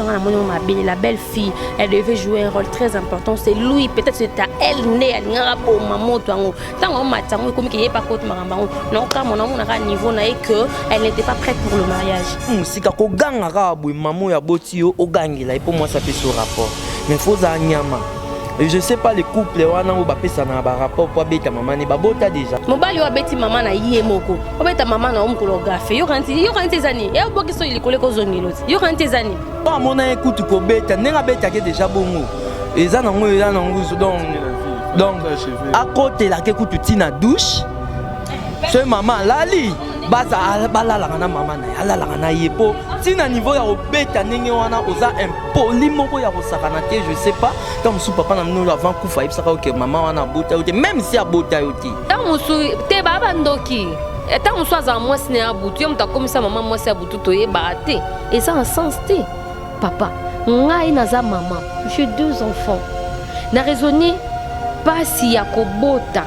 Nga namoni yango mabe. La belle fille, elle devait jouer un rôle très important. C'est lui, peut-être c'est à elle nde alingaka boma moto yango. Ntango aomata yango ekomi ke ye pa koti makambo yango. Naokamwa naomonaka niveau na ye que elle n'était pas prête pour le mariage. Mosika koganga kaka boye mama oyo aboti yo ogangela ye mpo mwasi apesi yo rapport mais fo ozala nyama. Et je sais pas les couples wana oyo bapesana ba rapport mpo abeta mama ne babota déjà. Mobali oyo abeti mama na ye moko, obeta mama na yo mokolo gafe. Yokanisi yokanisi eza nini? Ye obwaki soyi likolo ekozongela oti. Yokanisi eza nini? Po amona ye kutu kobeta ndenge abetake deja bongo eza nango eza nango donc donc akotelake kutu ti na douche soki mama alali baza balalaka na mama na ye alalaka na ye mpo ti na niveau ya kobeta ndenge wana oza impoli moko ya kosakana te. Je sais pas, ntango mosusu papa na bino avant kufa ayebisaka yo ke mama wana abota yo te, même si abota yo te. Ntango mosusu te baa bandoki, ntango mosusu azala mwasi na ya butu, ye moto akomisa mama mwasi ya butu, toyebaka te, eza na sens te. Papa, ngai naza mama, j'ai deux enfants, na raisonne pasi ya kobota,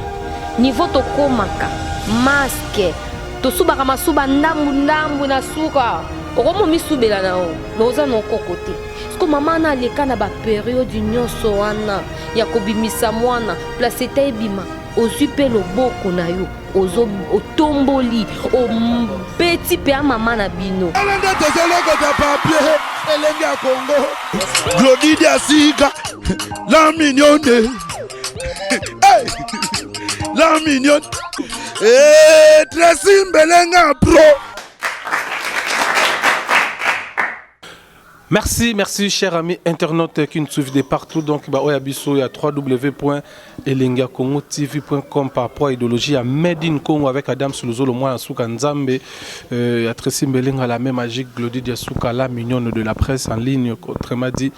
niveau tokomaka masque, tosubaka masuba ndambu ndambu na suka okoma misubela na yo me oza na okoko te. Siko mama wana aleka na baperiode nyonso wana ya kobimisa mwana, placenta ebima, ozwi mpe loboko na yo ozo otomboli obeti mpe ya mama na bino. Tala nde tozolokota papier elenge ya Congo. Glody Diasika, la mignonne. Hey! La mignonne. Eh, Tracy Mbelenga pro. Merci, merci, chers amis internautes qui nous suivent de partout. Donc, bah, oya biso, il y a www.elengakongotv.com par rapport à idéologie à Made in Congo avec Adam Suluzolo, moi, Souka Nzambe, euh, à Tracy Mbelenga, la même magique, Glody Diasuka, la mignonne de la presse en ligne, autrement dit,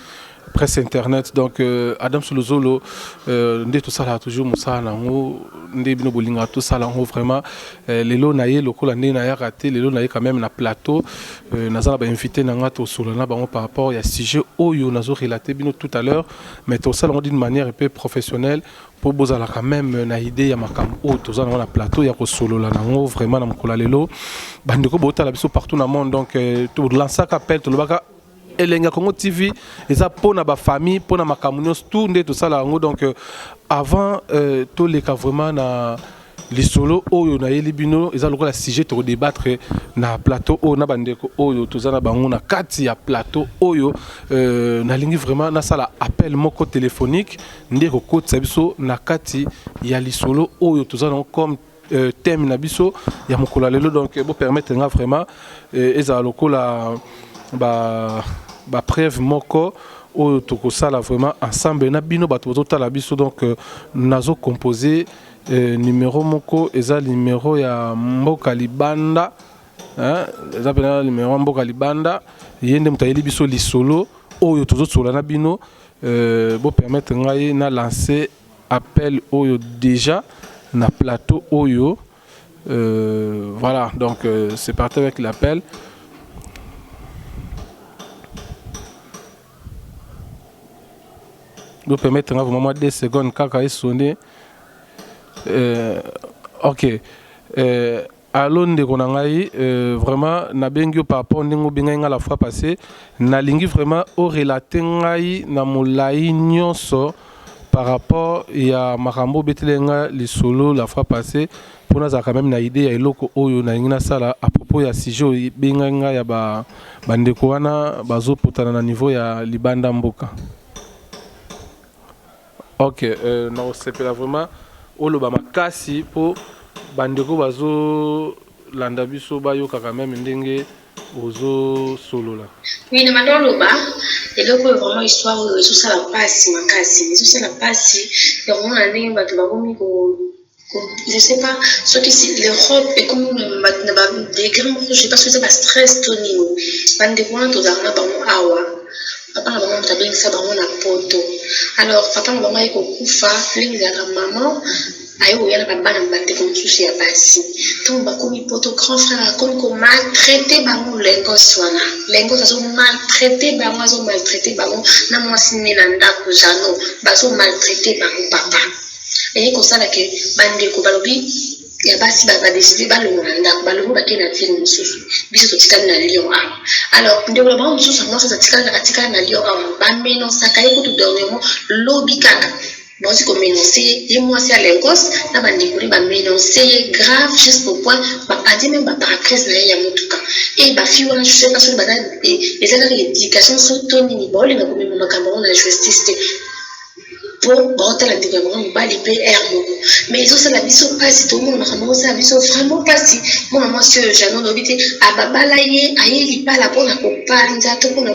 presse internet. Donc euh, Adam Suluzolo, euh, nde tosala toujours mosala nango nde bino bolingaka tosala yango vraiment. euh, lelo na ye lokola ndenge nayaka te, lelo na ye quand même na plateau, naza na bainvité na nga, tosolola na bango par rapport ya sujet oyo nazo relater bino tout à l'heure, mais tosala yango d'une manière un peu professionnelle mpo bozala quand même na idée ya makambo oyo toza nango na plateau ya kosolola nango vraiment na mokolo ya lelo. Bandeko botala biso partout na monde, donc tolansaka appel, tolobaka Elengi ya Congo TV eza mpona bafamille, mpona makambo nyonso tout nde tosala yango. Donc avant toleka vraiment na lisolo oyo nayeli bino, eza lokola sujet tokodébattre na plateau oyo na bandeko oyo toza na bango na kati ya plateau oyo, nalingi vraiment nasala appel moko téléphonique nde kokotisa biso na kati ya lisolo oyo toza nango comme thème na biso ya mokolo ya lelo. Donc bopermettre nga vraiment ezala lokola ba bapreuve moko oyo tokosala vraiment ensemble na bino bato bozotala biso. Donc nazocompose numéro moko, eza numéro ya mboka libanda, hein, eza mpena numéro ya mboka libanda. Ye nde moto ayeli biso lisolo oyo tozosolola na bino. Bopermettre ngai na lancer appel oyo déjà na plateau oyo. Voilà, donc c'est parti avec l'appel. Bopermettre nga vraiment mwa 2 secondes kaka esonne. Ok, allo ndeko na ngai, vraiment nabengi yo par rapport ndenge obengai ngai la fois passée. Nalingi vraiment orelater ngai na molai nyonso par rapport ya makambo obeteli ngai lisolo la fois passée, mpo nazala quand même na idée ya eloko oyo nalingi nasala à propos ya sujet oyo ebengai ngai ya bandeko wana bazopotana na niveau ya libanda mboka. Ok, nakosepela vraiment oloba makasi mpo bandeko bazolanda biso bayokaka meme ndenge ozosolola. Oui, na bando oloba eloko oyo vraiment histoire oyo ezosala mpasi makasi, ezosala mpasi ya komona ndenge bato bakomi ko, je sais pas soki l'Europe ekomi na badegré moko, je sais pas soki eza bastress to nini. Bandeko wana tozalaka na bango awa, papa na bango moto abengisa bango na poto. Alors papa na bango aye kokufa, ndenge ezalaka, mama aye koya na babana bandeko mosusu ya basi. Ntango bakomi poto, grand frère akomi komaltraite bango. Lengos wana, Lengos azomaltraite bango, azomaltraite bango na mwasi ne na ndako jano, bazomaltraite bango. Papa eye kosala ke bandeko balobi. Ya basi ba ba decide balongwa na ndako, balongwe bakei na ville mosusu, biso totikali na Lyon awa. Alors ndeko na bango mosusu ya mwasi atikali atikali na Lyon awa, ba menacaka ye kutu dernièrement lobi kaka bauti ko menacer ye, ye mwasi ya Lagos na ba ndeko ne ba menacer ye grave jusqu'au point bapanzi meme ba paraprise na ye ya motuka. Et ba filles wana je sais pas soki baza eza kaka education to nini, baolinga komema makambo yango na justice te. Po baotala ndeko ya bango mobali pe heure moko mais ezosala biso pasi tomona makambo yango osala biso vraiment pasi mwana mwasi oyo Jeannot olobi te ababala ye aye libala mpona kopanza to mpona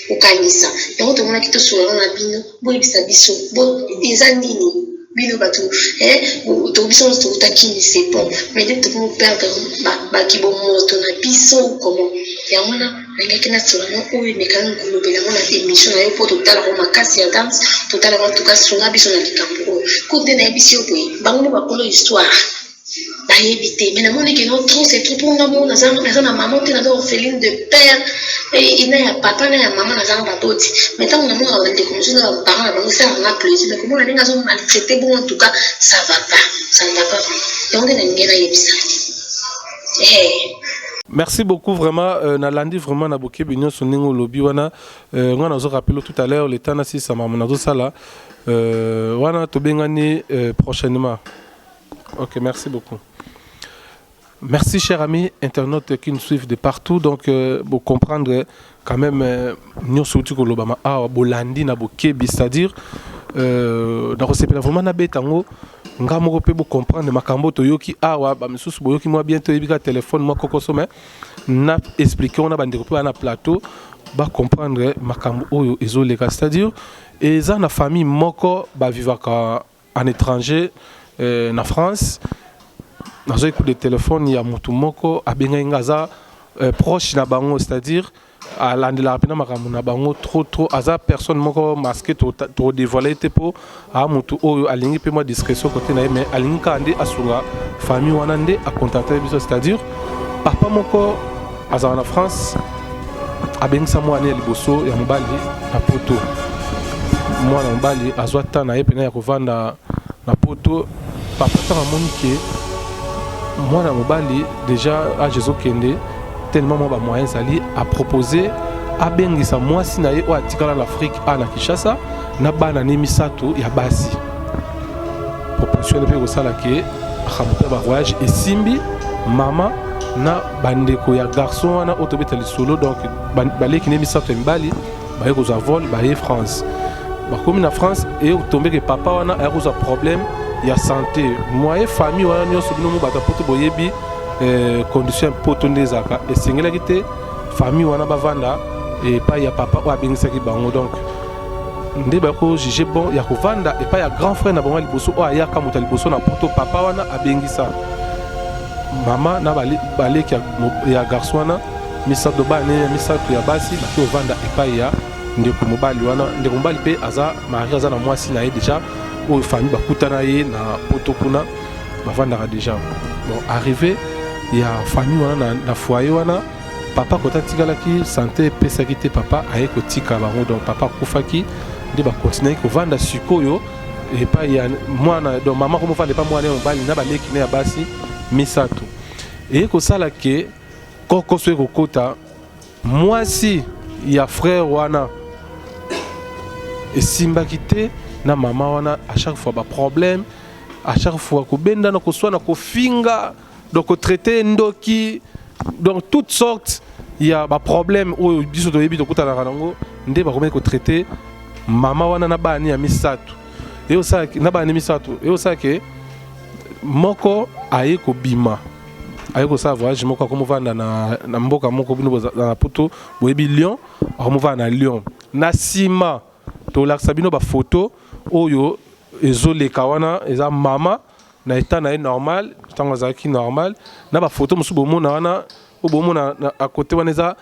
kokangisa yango tomonaki tosolola na bino boyebisa biso bo eza nini bino bato eh, to biso nyonso towuta kini c'est bon mais nde tokomi perdre bakibomoto na biso comment yango wana Nalingaki nasolola no oyo emekani kolobela yango na emission na yo mpo totala yango makasi ya danse totala yango tuka sunga biso na likambo oyo kutu nde nayebisi yo boye bango nde bakolo histoire bayebi te mais namoni ke non trop c'est trop mpo nga moko naza naza na maman te naza orpheline de père et na ya papa na ya mama naza na baboti mais ntango namonaka bandeko mosusu na baparent na bango esalaka nga plaisir mais komona ndenge azo maltraite bongo en tout cas ça va pas, ça ne va pas vraiment. Yango nde nalingi nayebisa hey. Merci beaucoup vraiment euh, nalandi vraiment na bokebi nyonso ndenge olobi wana euh, nga nazo rappeler tout à l'heure le temps nasisa mamu nazosala euh, wana tobengani euh, prochainement. Ok, merci beaucoup. Merci chers amis internautes qui nous suivent de partout. Donc euh, vous comprendre quand même euh, nyonso outi kolobama awa bolandi na bokebi, c'est-à-dire euh, nakosepela vraiment nabeta yango nga moko mpe bocomprendre makambo toyoki awa bamisusu boyoki mwa bien toyebi kaka telefone mwa kokoso mais na explike wana bandeko mpe baa na plateau bacomprendre makambo oyo ezoleka, c'est-à-dire eza na famille moko bavivaka en étranger na France. Nazwaki coup de téléphone ya motu moko abengaki nga, aza proche na bango, c'est-à-dire alandelaka mpena makambo na bango trop trop. Aza personne moko masqué, todévoile te mpo aa motu oyo alingi mpe mwa discrétion kote na ye, mais alingi kaka nde asunga famille wana nde acontacte biso. C'est-à-dire papa moko azalaka na France, abengisa mwana ya liboso ya mobali na poto. Mwana mobali azwa temps na ye mpena ya kovanda na poto. Papa ntango amoni ke mwana mobali déjà age ezokende tellement mwa bamoyen ezali, apropose abengisa mwasi na ye oyo atikala na Afrique a na Kinshasa na bana ne misato ya basi. Proposition mpe kosala ke makambo mpe bavoyage esimbi. Mama na bandeko ya garçon wana oyo tobeta lisolo, donc baleki ne misato ya mibali, baye kozwa vol, baye France. Bakomi na France, eye tombeke papa wana aya kozwa problème ya santé. Moye famille wana nyonso, bino mo bato ya poto boyebi condition ya poto nde ezalaka, esengelaki te famille wana bavanda epai ya papa oyo abengisaki bango. Donc nde bakojuge bon ya kovanda epai ya grand frère na bango ya liboso oyo ayaka moto ya liboso na poto. Papa wana abengisa mama na baleki ya garçon wana misato, bana ya misato ya basi, baki kovanda epai ya ndeko mobali wana. Ndeko mobali mpe aza mari, aza na mwasi na ye déjà oyo famille bakutana ye na poto kuna, bavandaka déjà. Bon, arrivé ya famille wana na foyer wana, papa kota atikalaki, santé epesaki te, papa aye kotika bango. Donc papa akufaki nde bakontinuaki kovanda sikoyo epai ya mwana. Donc mama komofanda epai mwana ya mobali na baleki na ya basi misato. Eye kosala ke kokoso ekokota mwasi ya frère wana, esimbaki te na mama wana. À chaque fois baproblème, à chaque fois kobendana, koswana, kofinga, donc kotraite ndoki, donc toutes sortes ya baproblème oyo biso toyebi tokutanaka nango nde bakomaki kotraite mama wana na bana ya misato na bana misato. Eyosala ke moko aye kobima, aye kosala voyage moko, akomovanda na mboka moko bino na poto boyebi, Lyon. Akomovanda na Lyon. Na nsima tolakisa bino bafoto oyo ezoleka wana, eza mama na état na ye normal ntango azalaki normal, na bafoto mosusu bomona wana oyo bomona à côté wana, eza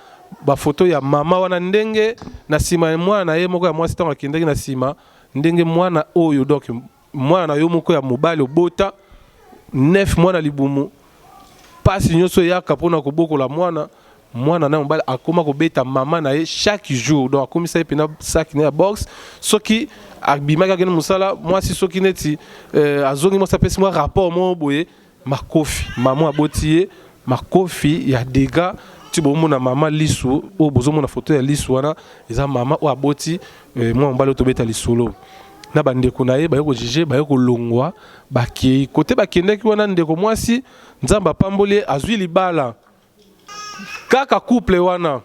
bafoto ya mama wana ndenge na nsima ya mwana na ye moko ya mwasi ntango akendaki na nsima, ndenge mwana oyo, donc mwana na yo moko ya mobali obota 9 mwana libumu, mpasi nyonso eyaka mpona kobokola mwana, mwana na mobali akóma kobeta mama na ye chaque jour. Donc akomisa ye mpena saki na ya boxe. Soki abimaki akende mosala, mwasi soki neti azongi, mwasi apesi mwa rapport moko boye. Makofi mama aboti ye makofi ya dégâts. Ti bomona mama lisu oyo, bozomona foto ya lisu wana, eza mama oyo aboti mwa mobali oyo tobeta lisolo. Na bandeko na ye baye kojuger, baye kolongwa, bakei kote bakendaki wana. Ndeko mwasi, Nzambe apamboli ye, azwi libala kaka. Couple wana,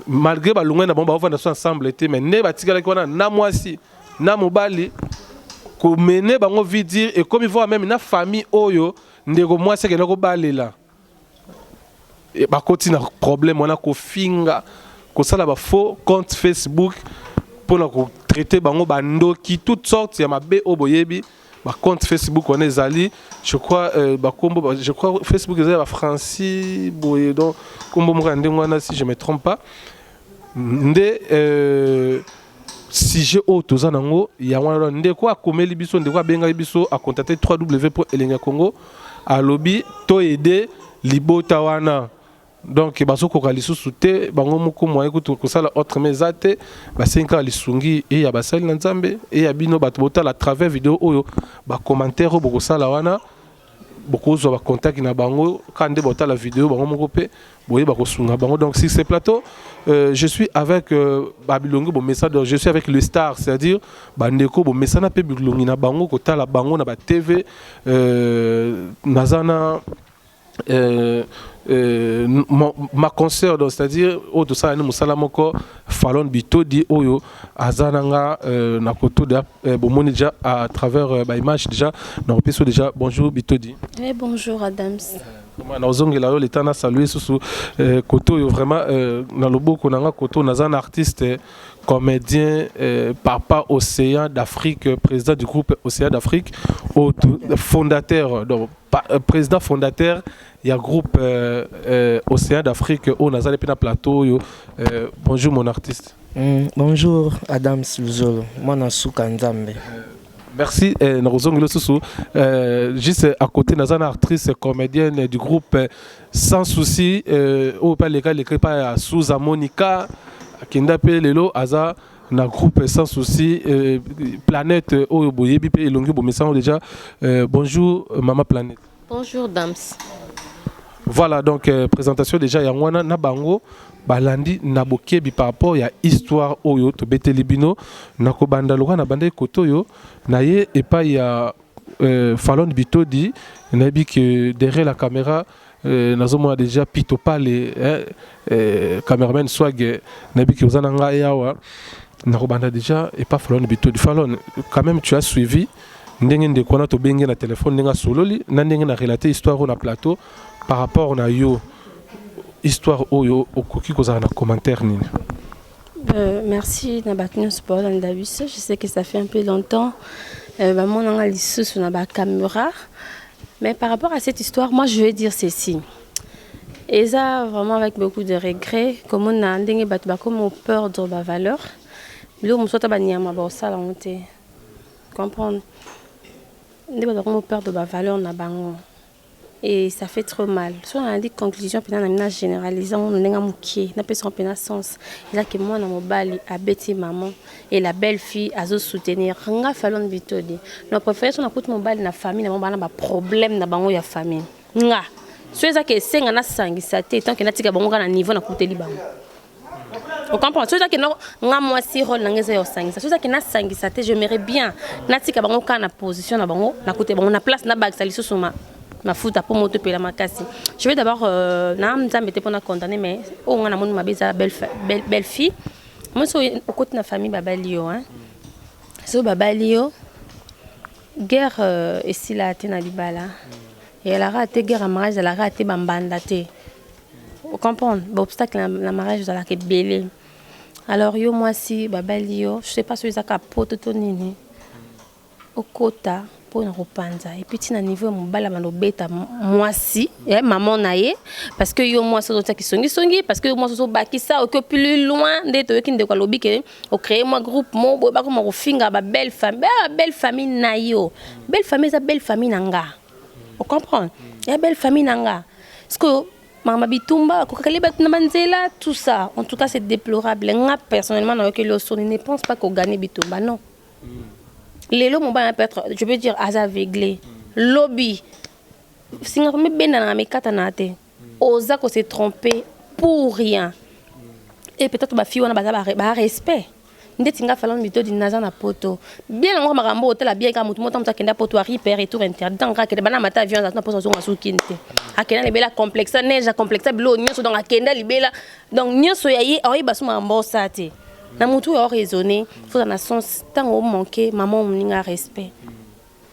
malgré balongwai na bango, baovanda so ensemble te, mais nde batikalaki wana na mwasi na mobali komene bango vie dure. Ekomi voire même na famille oyo ndeko mwasi akende kobalela, bakoti na problème wana, kofinga, kosala bafaux compte Facebook mpona kotraiter bango bandoki, toutes sortes ya mabe oyo boyebi. Bacompte Facebook wana ezali, je crois, bakombo, je crois Facebook eza ya bafrancis boye, donc kombo moko ya ndenge wana, si je me trompe pas. Nde sujet oyo toza nango yango wana. Ndeko akomeli biso, ndeko abengaki biso, acontacte 3w Elengi ya Congo, alobi toaider libota wana. Donc bazokoka lisusu te bango moko, moyen kutu kosala autrement eza te. Basengi kaka lisungi e ya basali na Nzambe e ya bino bato botala à travers video oyo. Bacommentaire oyo bokosala wana, bokozwa bacontact na bango kaka nde botala video, bango moko mpe boyeba kosunga bango. Donc sur ce plateau, je suis avec babilongi bomesana. Donc je suis avec le star, c'est-à-dire bandeko bomesana mpe bilongi na bango, kotala bango na batv. Naza na ma concert, donc c'est-à-dire oyo tosala ni mosala moko, Falon Bitodi oyo aza na nga na koto déjà, bomoni déjà à travers baimage déjà. Na kopesa déjà bonjour, Bitodi. Oui, bonjour Adams. Nazongela yo leta na salue susu koto oyo vraiment na loboko na nga koto naza na artiste comédien, papa Océan d'Afrique, président du groupe Océan d'Afrique, fondateur, donc président fondateur ya groupe Océan d'Afrique oyo nazali mpe na plateau oyo. Bonjour mon artiste. Bonjour Adams Luzolo, mwana suka Nzambe. Merci. Nakozongela lisusu juste à côté naza na actrice comédienne du groupe Sans Souci, oyo mpe aleka aleka epai ya Suza Monica, akenda mpe lelo aza na groupe Sans Souci, Planète oyo boyebi mpe elongi bomesango déjà. Bonjour mama Planète. Bonjour Dams. Voilà, donc présentation déjà yango wana na bango balandi na bokebi par rapport ya histoire oyo tobeteli bino. Na kobanda lokola na bandaki kote oyo na ye epai ya Falon Bitodi, nayebi ke derrière la caméra nazomona déjà Pito Pale, cameraman swag, nayebi ke oza na ngai awa. Nakobanda déjà epa Falon Bitodi. Falon, quand même tu as suivi ndenge ndeko wana tobengi na telefone, ndenge asololi na ndenge na relater histoire oyo na plateau. Par rapport na yo, histoire oyo, okoki kozala na commentaire nini? Merci na bato nyonso baolanda biso. Je sais que ça fait un peu longtemps bamonanga lisusu na bacaméra, mais par rapport à cette histoire, moi je vais dire ceci: eza vraiment avec beaucoup de regret komona ndenge bato bakoma perdre bavaleur. Biloko mosusu ata banyama baosala yango te. Comprendre nde bato bakoma perdre bavaleur na bango et ça fait trop mal. So nalandi conclusion mpena na mina généralisant na ndenge mokie, napesaka mpena sens ezaki mwana mobali abeti maman et la belle fille azosoutenir. Nga Falon Bitodi, na préféré so nakuti mobali na famille na bango bana baproblème na bango ya famille, nga so ezaki esenga nasangisa te, tant que natika bango kaka na niveau nakuteli bango. Ocomprendre? So ezaki nga mwasi, rôle na nga eza ya osangisa. So ezaki nasangisa te, j'aimerais bien natika bango kaka na position na bango, nakute bango na place, nabakisa lisusu ma mafuta mpo moto epela makasi. Je vais d'abord na Nzambe te mpona condamner, mais oyo nga namoni mabe eza belle, belle, belle fille. Moi so okoti na famille, babali yo, hein? So babali yo, guerre esila te na libala, eyalaka te guerre ya mariage, ezalaka te bambanda te. Ocomprendre? Baobstacle na mariage ezalaka ebele. Alors yo mwasi babali yo, je sais pas so ezaka poto to nini, okota mpona kopanza et puis ntina niveau ya mobali abanda obeta mwasi mama na ye, parce que yo mwasi ozotia kisongisongi, parce que yo mwasi ozobakisa oki plus loin. Nde toyoki ndeko alobi ke ocréer mwa groupe mo boye, bakoma kofinga babelle famille, belle famille na yo. Belle famille eza belle famille na nga, ocomprendre? Ya belle famille na nga, parce que makambo bitumba akokakali bato na banzela, tout ça, en tout cas c'est déplorable. Nga personnellement nayokeli osoni. Ne pense pas kogagner bitumba, non. Lelo mobali peut-être, je peux dire, aza aveuglé, lobi Singa mibenda na mikata na te. Oza ko se tromper pour rien. Et peut-être ba fille wana baza ba respect. Ndeti nga Falonne Bitodi naza na poto. Bien yango makambo otala bien ka mutu moko moto akenda poto a retour interdit ntango akende bana mata avion aza na posa azonga suki te. Akenda libela complexe neige complexe bilo nyonso, donc akenda libela, donc nyonso ya ye aoyeba so makambo osala te. Na mutu oyo oraisonner, faut na sens ntango omanke mama moninga respect,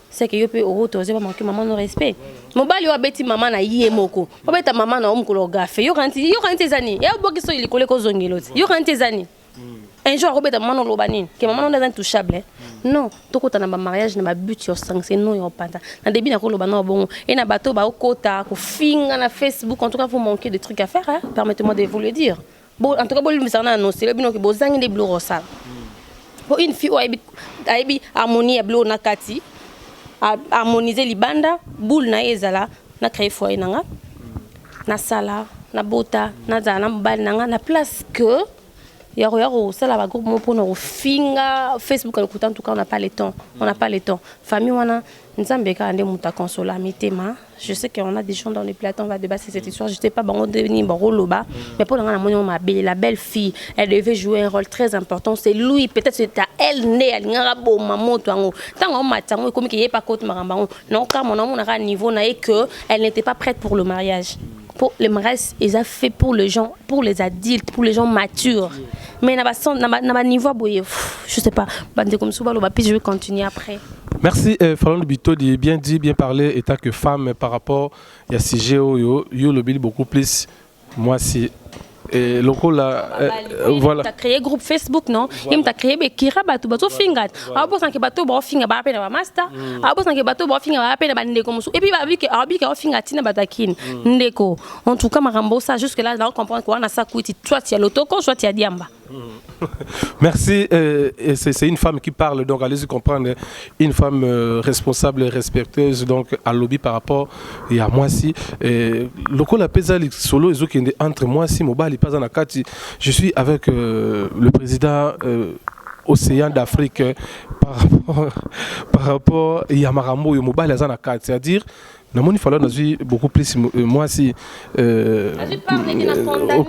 c'est que yo mpe okotoze bamanke mama no respect. Mobali oyo abeti mama na ye moko, obeta mama na yo mokolo gafe, yoka nti eza nini? Ebwaki so likolo ekozongela ti yoka nti eza nini? Un jour akobeta mama na, oloba nini? Ke mama no eza intouchable? Non, tokota na bamariage na babut ya osanction non ya opanza. Na début nakoloba na bongo e na bato baokota kofinga na Facebook. En tout cas, vous manquez de trucs à faire, hein? Permettez-moi de vous le dire. Bon, en tout cas, bolimbisaka na annonce bino ke bozangi nde biloko osala po une fille oyo ayebi harmonie ya biloko na kati, harmoniser libanda, boule na ye ezala na créer foyer na nga, nasala, nabota, nazala na mobali na nga na place que ya koya kosala bagroupe mo mpona kofinga Facebook lokuta. En tout cas, on n'a pas le temps, on n'a pas le temps. Famille wana, Nzambe kaka nde moto akonsola mitema. Je sais qu'on a des gens dans les plateaux, on va débattre cette histoire, je sais pas bango nini bakoloba, mais mpo na nga namoni ngo mabe. La belle fille, elle devait jouer un rôle très important. C'est lui, peut-être c'est à elle nde alingaka boma moto yango. Ntango aomata yango ekomi ke ye pa koti makambo yango naokamona omonaka niveau na ye que elle n'était pas prête pour le mariage. Pour le mariage eza fait pour les gens, pour les adultes, pour les gens matures, mais na ba niveau boye, je sais pas. Bandeko mosusu baloba, puis je vais continuer après. Merci, Falonne Bitodi, bien dit, bien parlé, étant que femme par rapport à sujet yo, yo le beaucoup plus, moi si et lokola voilà. T'as créé groupe Facebook, non? Ye t'as créé bekira bato bazofinga, abosanke bato baofinga baa mpe na bamaster, abosanke bato baofinga baa mpe na bandeko mosusu, et puis babike abike aofinga ntina bato akini ndeko. En tout cas, makambo ça jusque là na comprendre ko wana sa kwiti, soit ya lotoko, soit ya diamba. Merci. C'est une femme qui parle, donc allez-y comprendre. Une femme responsable et respectueuse, donc alobi par rapport ya mwasi. Lokola peza solo ezokende entre mwasi mobali paza na kati. Je suis avec le président Océan d'Afrique par rapport ya makambo oyo mobali aza na kati, c'est-à-dire namoni falo nazwi beaucoup plus mwasi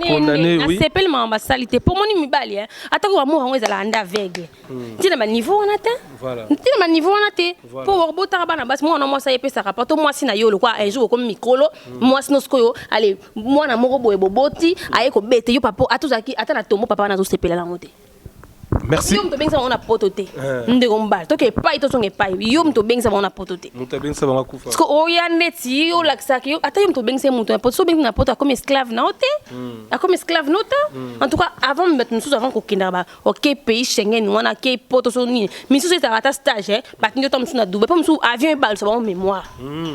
condamné. Nasepeli makambo basali te mpo moni mibali atako bamour yango ezalaka nde aveugle ntina baniveau wana te, ntina baniveau wana te, mpo botaka bana basi, mwana mwasi ayepesaka pa to mwasi na yo lokwa un jour okomi mikolo, mwasi no sikoyo ale mwana moko boye boboti aye kobete yo papa, ata ozalaki ata na tombo, papa wana azosepela nango te. Merci. Yo moto obengisa bango na poto te, ndeko mobali, toke epai, tozonga epai, yo moto obengisa bango na poto te. Moto abengisa bango akufa. Parce que oya neti olakisaka yo, ata yo moto obengisa ye moto na poto, so obengisi na poto, akomi esclave na yo te, akomi esclave no te. En tout cas, avant bato mosusu, avant kokendaka ba oke pays Schengen wana, ake poto so nini misusu ezalaka ata stage, batindi ota mosusu na Dubai, mpo mosusu avion ebalisa bango mémoire.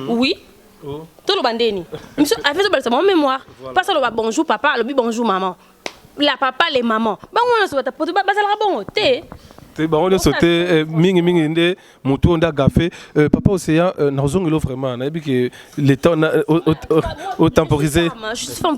Oui, toloba ndeni misu avion ezobalisa bango mémoire, mpasi aloba bonjour papa, alobi bonjour maman, la papa, les mamans, bango wana so bata poto bazalaka bongo te. Te, bango nyonso te, mingimingi nde motu oyo nde agafe. Papa Océan, nazongelo vraiment, nayebi ke le temps otemporiser.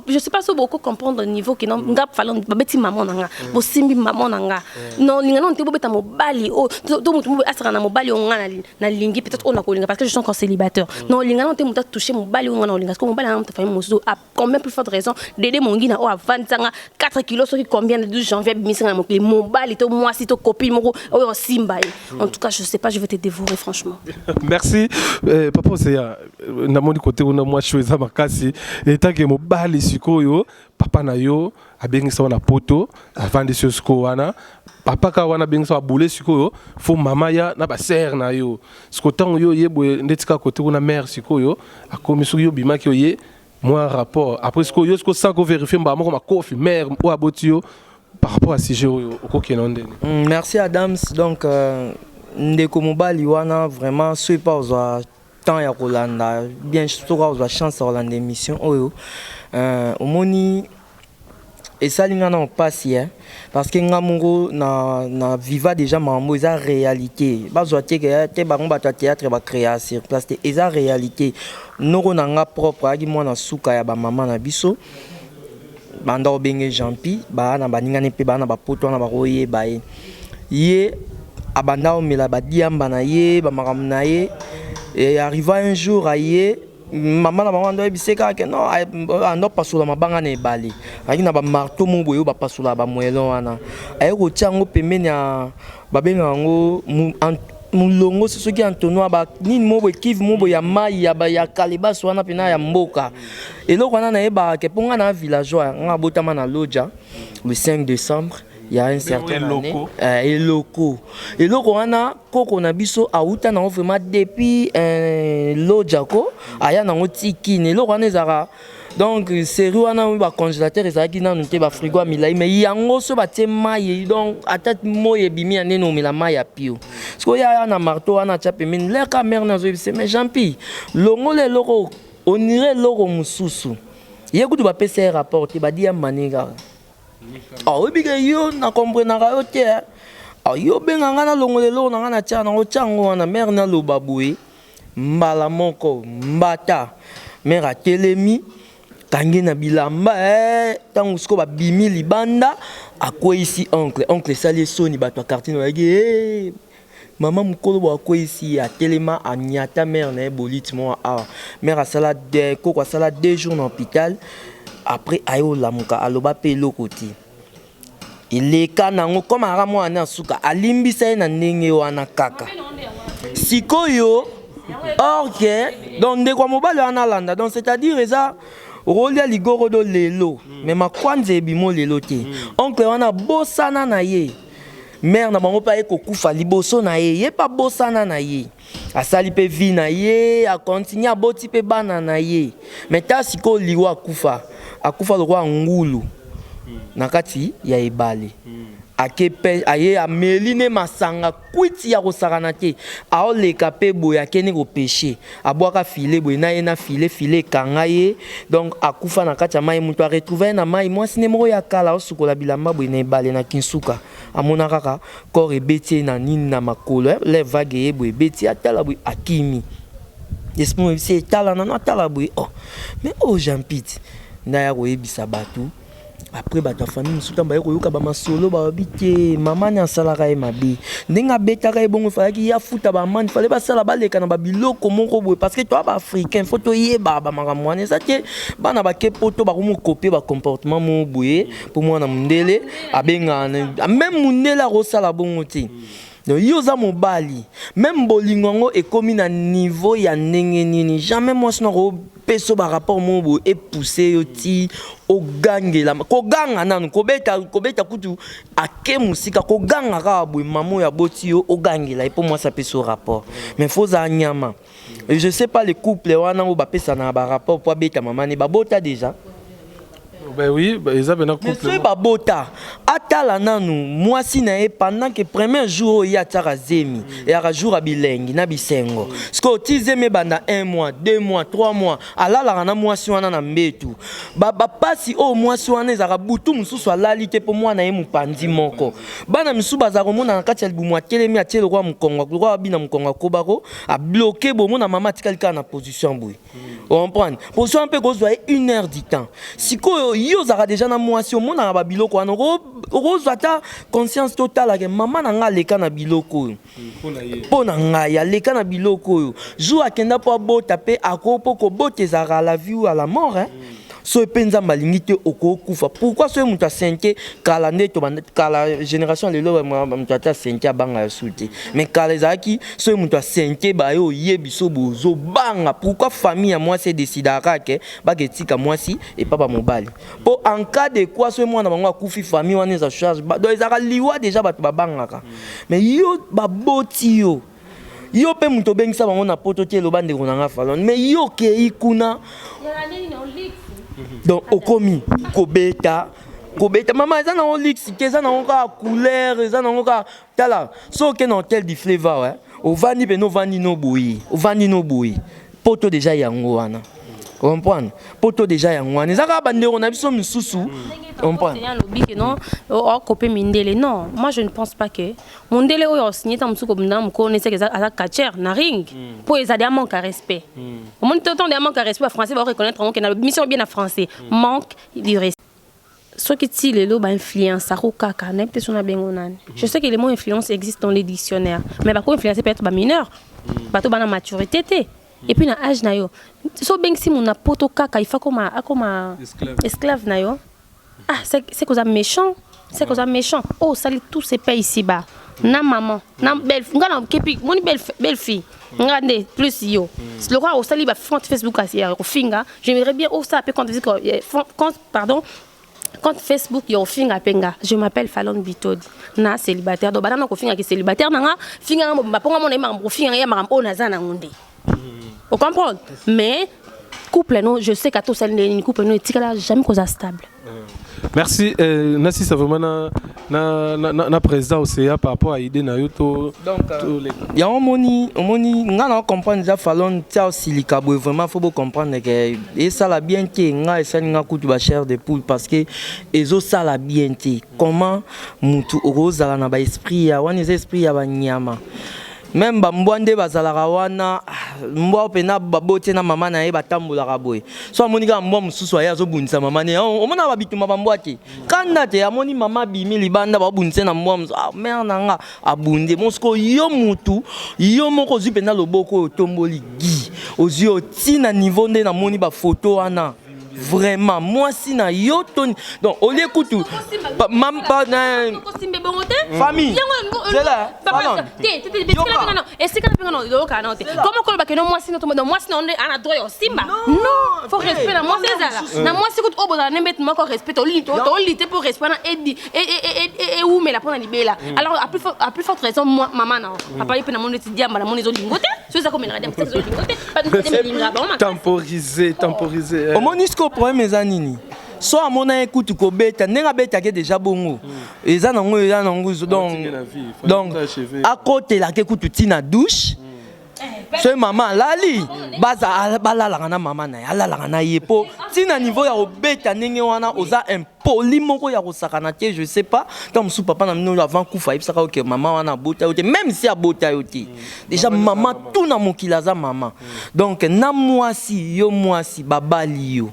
Je sais pas so boko comprendre niveau ke nga fala babeti mama na nga, bosimbi mama na nga, non linga non te, bobeta mobali oyo to motu mo asaka na mobali oyo nga nalingi, peut-être oyo nakolinga, parce que je suis encore célibataire. Non, linga non te, motu atouche mobali oyo nga na olinga, parce que mobali na moto famille mosusu, a combien plus forte raison dede mongi na oyo avandisanga 4 kilos soki combien de 12 janvier abimisanga na mokili, mobali to mwasi to copine moko oyo osimba ye. En tout cas, je sais pas, je vais te dévorer franchement. Merci, papa Océan. Namoni kote kuna mwa show eza makasi etake mobali sikoyo papa na yo abengisa wana poto, avandisi yo sikoyo wana, papa kaka wana abengisa abule sikoyo fo mama ya na basere na yo. Sikoyo ntango yo oye boye ndeti kaka kote kuna mare sikoyo akomi, soki yo obimaki oye mwa rapport après, sikoyo yo sikoyo sans kovérifier mbala moko makofi mare oyo aboti yo par rapport à sujet oyo okokende ndeni? Merci Adams. Donc ndeko mobali wana vraiment, soki mpa ozwa temps ya kolanda bien, soki ozwa chance ya kolanda émission oyo, omoni esali nga na mpasi, parce que nga moko na viva déjà makambo eza réalité. Bazwa te ke te bango bato ya théâtre bacréa sur place te, eza réalité. Noko na nga propre ayaki mwana suka ya bamama na biso, banda obenge Jean-Pi, baa na baningani mpe baa na bapoto wana bakoyeba ye. Ye abanda omela badiamba na ye, bamakambo na ye, e arriva un jour aye Mama na bango ando ayebise kaka ke non, ando apasola mabanga na ebale, ayaki na bamarteau moko boye oyo bapasolaka bamoellon wana, aye kotia yango pembeni ya babengaka yango molongo, soki entonnoir ba nini moko boye, kive moko boye ya mai ya calebasse wana mpena ya mboka. Eloko wana nayebaka ke mpo ngai na villageois, ngai abotama na Lodja le 5 décembre ya un certain année. Eloko eloko wana, koko na biso awuta nango vraiment depuis Lodja, ko aya nango tikini. Eloko wana ezalaka, donc série wana oyo bacongélateur ezalaki nanu te, bafrigo ya milai, mais yango so batie mai, donc ata moi ebimi ya ndeni, omela mai ya pio. Sikoyo aya na marteau wana, atya pembeni leka mare, nazoyebisa: "Mais Jean-Pi, longola eloko, onire eloko mosusu." Ye kutu bapesa ye rapport te, badi ya mani kaka. Oyebi ke yo nakomprenaka yo te, yo obenga ngai nalongola eloko na ngai, na tia nango, tia yango wana. Mare naloba boye, mbala moko mbata, mare atelemi, kangi na bilamba. Ntango sikoyo babimi libanda, akweyisi oncle. Oncle esali esoni, bato ya quartier bayaki hey, mama mokolo bo akweyisi ye. Atelema, anyata mare na ye boliti moko awa. Mare asala, koko asala 2 jours na hôpital. Après aye olamuka, aloba mpe eloko te, eleka nango. Comme aka mwana ya suka, alimbisa ye na ndenge wana kaka. Sikoyo or ke donc ndeko ya mobali wana alanda, donc c'est-à-dire eza okolia ligorodo lelo, mais makwanza ebimo lelo te. Oncle wana bosana na ye, mare na bango mpe aye kokufa liboso na ye, ye mpe abosana na ye, asali mpe vie na ye, akontinue, aboti mpe bana na ye. Mais ta sikoyo liwa, akufa, akufa lokola ngulu na kati ya ebale. Ake mpe aye ameli ne masanga kwiti ya kosakana te, aoleka mpe boye, akende kopêcher, abwaka filet boye na ye na filet, filet ekanga ye, donc akufa na kati ya mai. Moto aretrouve ye na mai, mwasi ne moko ya kala, aosukola bilamba boye na ebale na Kinsuka, amona kaka corps ebeti ye na nini, na makolo, le vague ye boye ebeti, atala boye, akimi. Esprit oyebisi etala nano, atala boye, oh mais oyo Jean Pite nde aya koyebisa bato. Après bato ya famille mosusu, ntango baye koyoka bamasolo, balobi te mama ni asalaka ye mabe, ndenge abetaka ye bongo, efalaki ye afuta bamani, fale basala baleka na babiloko moko boye, parce que toya baafricain, faut toyeba bamakambo wana. Eza te bana bake poto bakomi copier bacomportement moko boye, mpo mwana mondele abengaka, même mondele akosala bongo te. Donc yo oza mobali, même bolingo yango ekómi na niveau ya ndenge nini, jamais mwasi na kopesa barapport moko boye epousse yo ti ogangela. Koganga nanu, kobeta, kobeta kutu ake mosika, koganga kaka boye, mama oyo aboti yo, ogangela ye mpo mwasi apesi yo rapport. Mais faut ozala nyama. Et je sais pas, les couples wana oyo bapesana na barapport mpo abeta mama ne, babota déjà? Ben oui, eza pena Mais couple. Soki babota, atala nanu mwasi na ye pendant que premier jour oyo ye atiaka zemi, eyaka jour ya bilengi na bisengo. Sikoyo ti zemi ebanda 1 mois, 2 mois, 3 mois, alalaka na mwasi wana na mbetu. Bapasi oyo mwasi wana ezalaka, butu mosusu alali te mpo mwana ye mopanzi moko. Bana misusu bazala komona na kati ya libumu, atelemi, atie lokola mokongo, lokola abina mokongo, akobako abloke. Bomona mama atikali kaka na position boye, comprendre position mpe kozwa ye une heure du temps. Sikoyo yo ozalaka déjà na mwasi, omonaka babiloko wana, okozwa ata conscience totalaka mama na ngai aleka na biloko oyo, mpo na ngai aleka na biloko oyo. Jour akenda mpo abota mpe ako mpo kobota ezalaka à la vie ou à la mort, hein? So mpe Nzambe alingi te, okokufa. Pourquoi soki moto asenke kala nde tobanda kala, génération lelo moto ata asenke abanga ya su te, mais kala ezalaki soki moto asenke baye oyebi so bozobanga. Pourquoi famille ya mwasi edesidaka ke baketika mwasi epa bamobali? Mpo en cas de quoi, soki mwana bango akufi, famille wana eza charge. Donc ezalaka liwa déjà, bato babangaka. Mais yo baboti yo, yo mpe moto obengisa bango na poto te, eloba ndeko na nga Falon, mais yo okei kuna, donc okomi kobeta, kobeta mama. Eza nango luxe te, eza nango kaka couleur, eza nango kaka. Tala, so oke na Hôtel du Fleuve awa, ovandi pene, ovandi no boye, ovandi no boye, poto déjà yango wana, comprendre? Poto déjà yango wana, eza kaka bandeko na biso misusu, comprendre? Alobi ke non, okope mindele. Non, moi je ne pense pas que mondele oyo osigné ta mosusu kobunda na mokolo neseke aza catcheur na ring, mpo ezali ya manque ya respect. Omoni ntango ya manque ya respect, bafrançais bareconnaître yango ke na mission bien na français, manque du respect. Soki ti lelo bainfluence ako kaka, nayebi te so na bengo nani. Je sais que le mot influence existe dans les dictionnaires, mais bako influencer peut-être bamineur, bato bana maturité te, et puis na âge na yo. So obengisi moto na poto kaka, il faut akoma akoma esclave na yo. Ah, c'est que oza méchant, c'est que oza méchant. Oyo osali, tout se paye ici bas. Na maman na belle, nga na kepi moni belle, belle fille nga nde plus yo lokola osali ba compte Facebook ya kofinga. J'aimerais bien osala mpe compte, compte, pardon, compte Facebook ya kofinga mpe nga. Je m'appelle Falon Bitodi na célibataire, donc bana na kofingaki célibataire na nga, finga nga mobimba, mpo nga mona ye makambo kofinga nga ya makambo oyo naza nango nde ocomprendre. Mais couple non, je sais qu'à tosali ndenge nini, couple non etikala jamais koza stable. Merci. Nasisa vraiment na président Océa par rapport à idée na yo to. Donc yango omoni nga na comprendre déjà Falon tia osilika boye. Vraiment, faut bocomprendre ke esala bien te. Nga esali nga kutu bachair de poule parce que ezosala bien te. Comment mutu okozala na baesprit ya wana? Eza esprit ya banyama. Même bambwa nde bazalaka wana, mbwa mpena babotie na mama na ye, batambolaka boye. So amoni kaka mbwa mosusu aye azobundisa mama ne, omona babituma bambwa te, kanda te. Amoni mama abimi libanda, babundise na mbwa mosusu. Ah, mare na nga abundi. Bon, siko yo mutu yo moko ozwi mpenza loboko oyo otomboli gi, ozwi otina niveau nde namoni bafoto wana. Vraiment, mwasi na yo to donc olie kutu kosimba ebongo te. Famille zela. Esika na mpenga oyokaka nao te. Komo koloba keno mwasi no, mwasi na nde ana droit ya osimba? Non, faut respect na mwasi ezala na mwasi kutu oyo bozala nde mbeti moko, respect tolite mpo respect wana ewumela mpo na libela. Alors à plus forte raison mama na papa ye mpe namoni neti diamba, namoni ezolingo te. So eza komelaka diamba, ezolingo te. Temporiser, temporiser. Omoni siko problème eza nini? So amona ye kutu kobeta ndenge abetaki déjà bongo, eza nango, eza nango. Donc akotelaki kutu ntina douche. Soki mama alali, baza balalaka na mama na ye, alalaka na ye, mpo ntina niveau ya kobeta ndenge wana, oza impoli moko ya kosakana te. Je sais pas, ntango mosusu papa na bino avant kufa ayebisaka oke mama wana abota yo te. Même si abota yo te, déjà mama tout na mokili aza mama. Donc na mwasi yo, mwasi babali yo,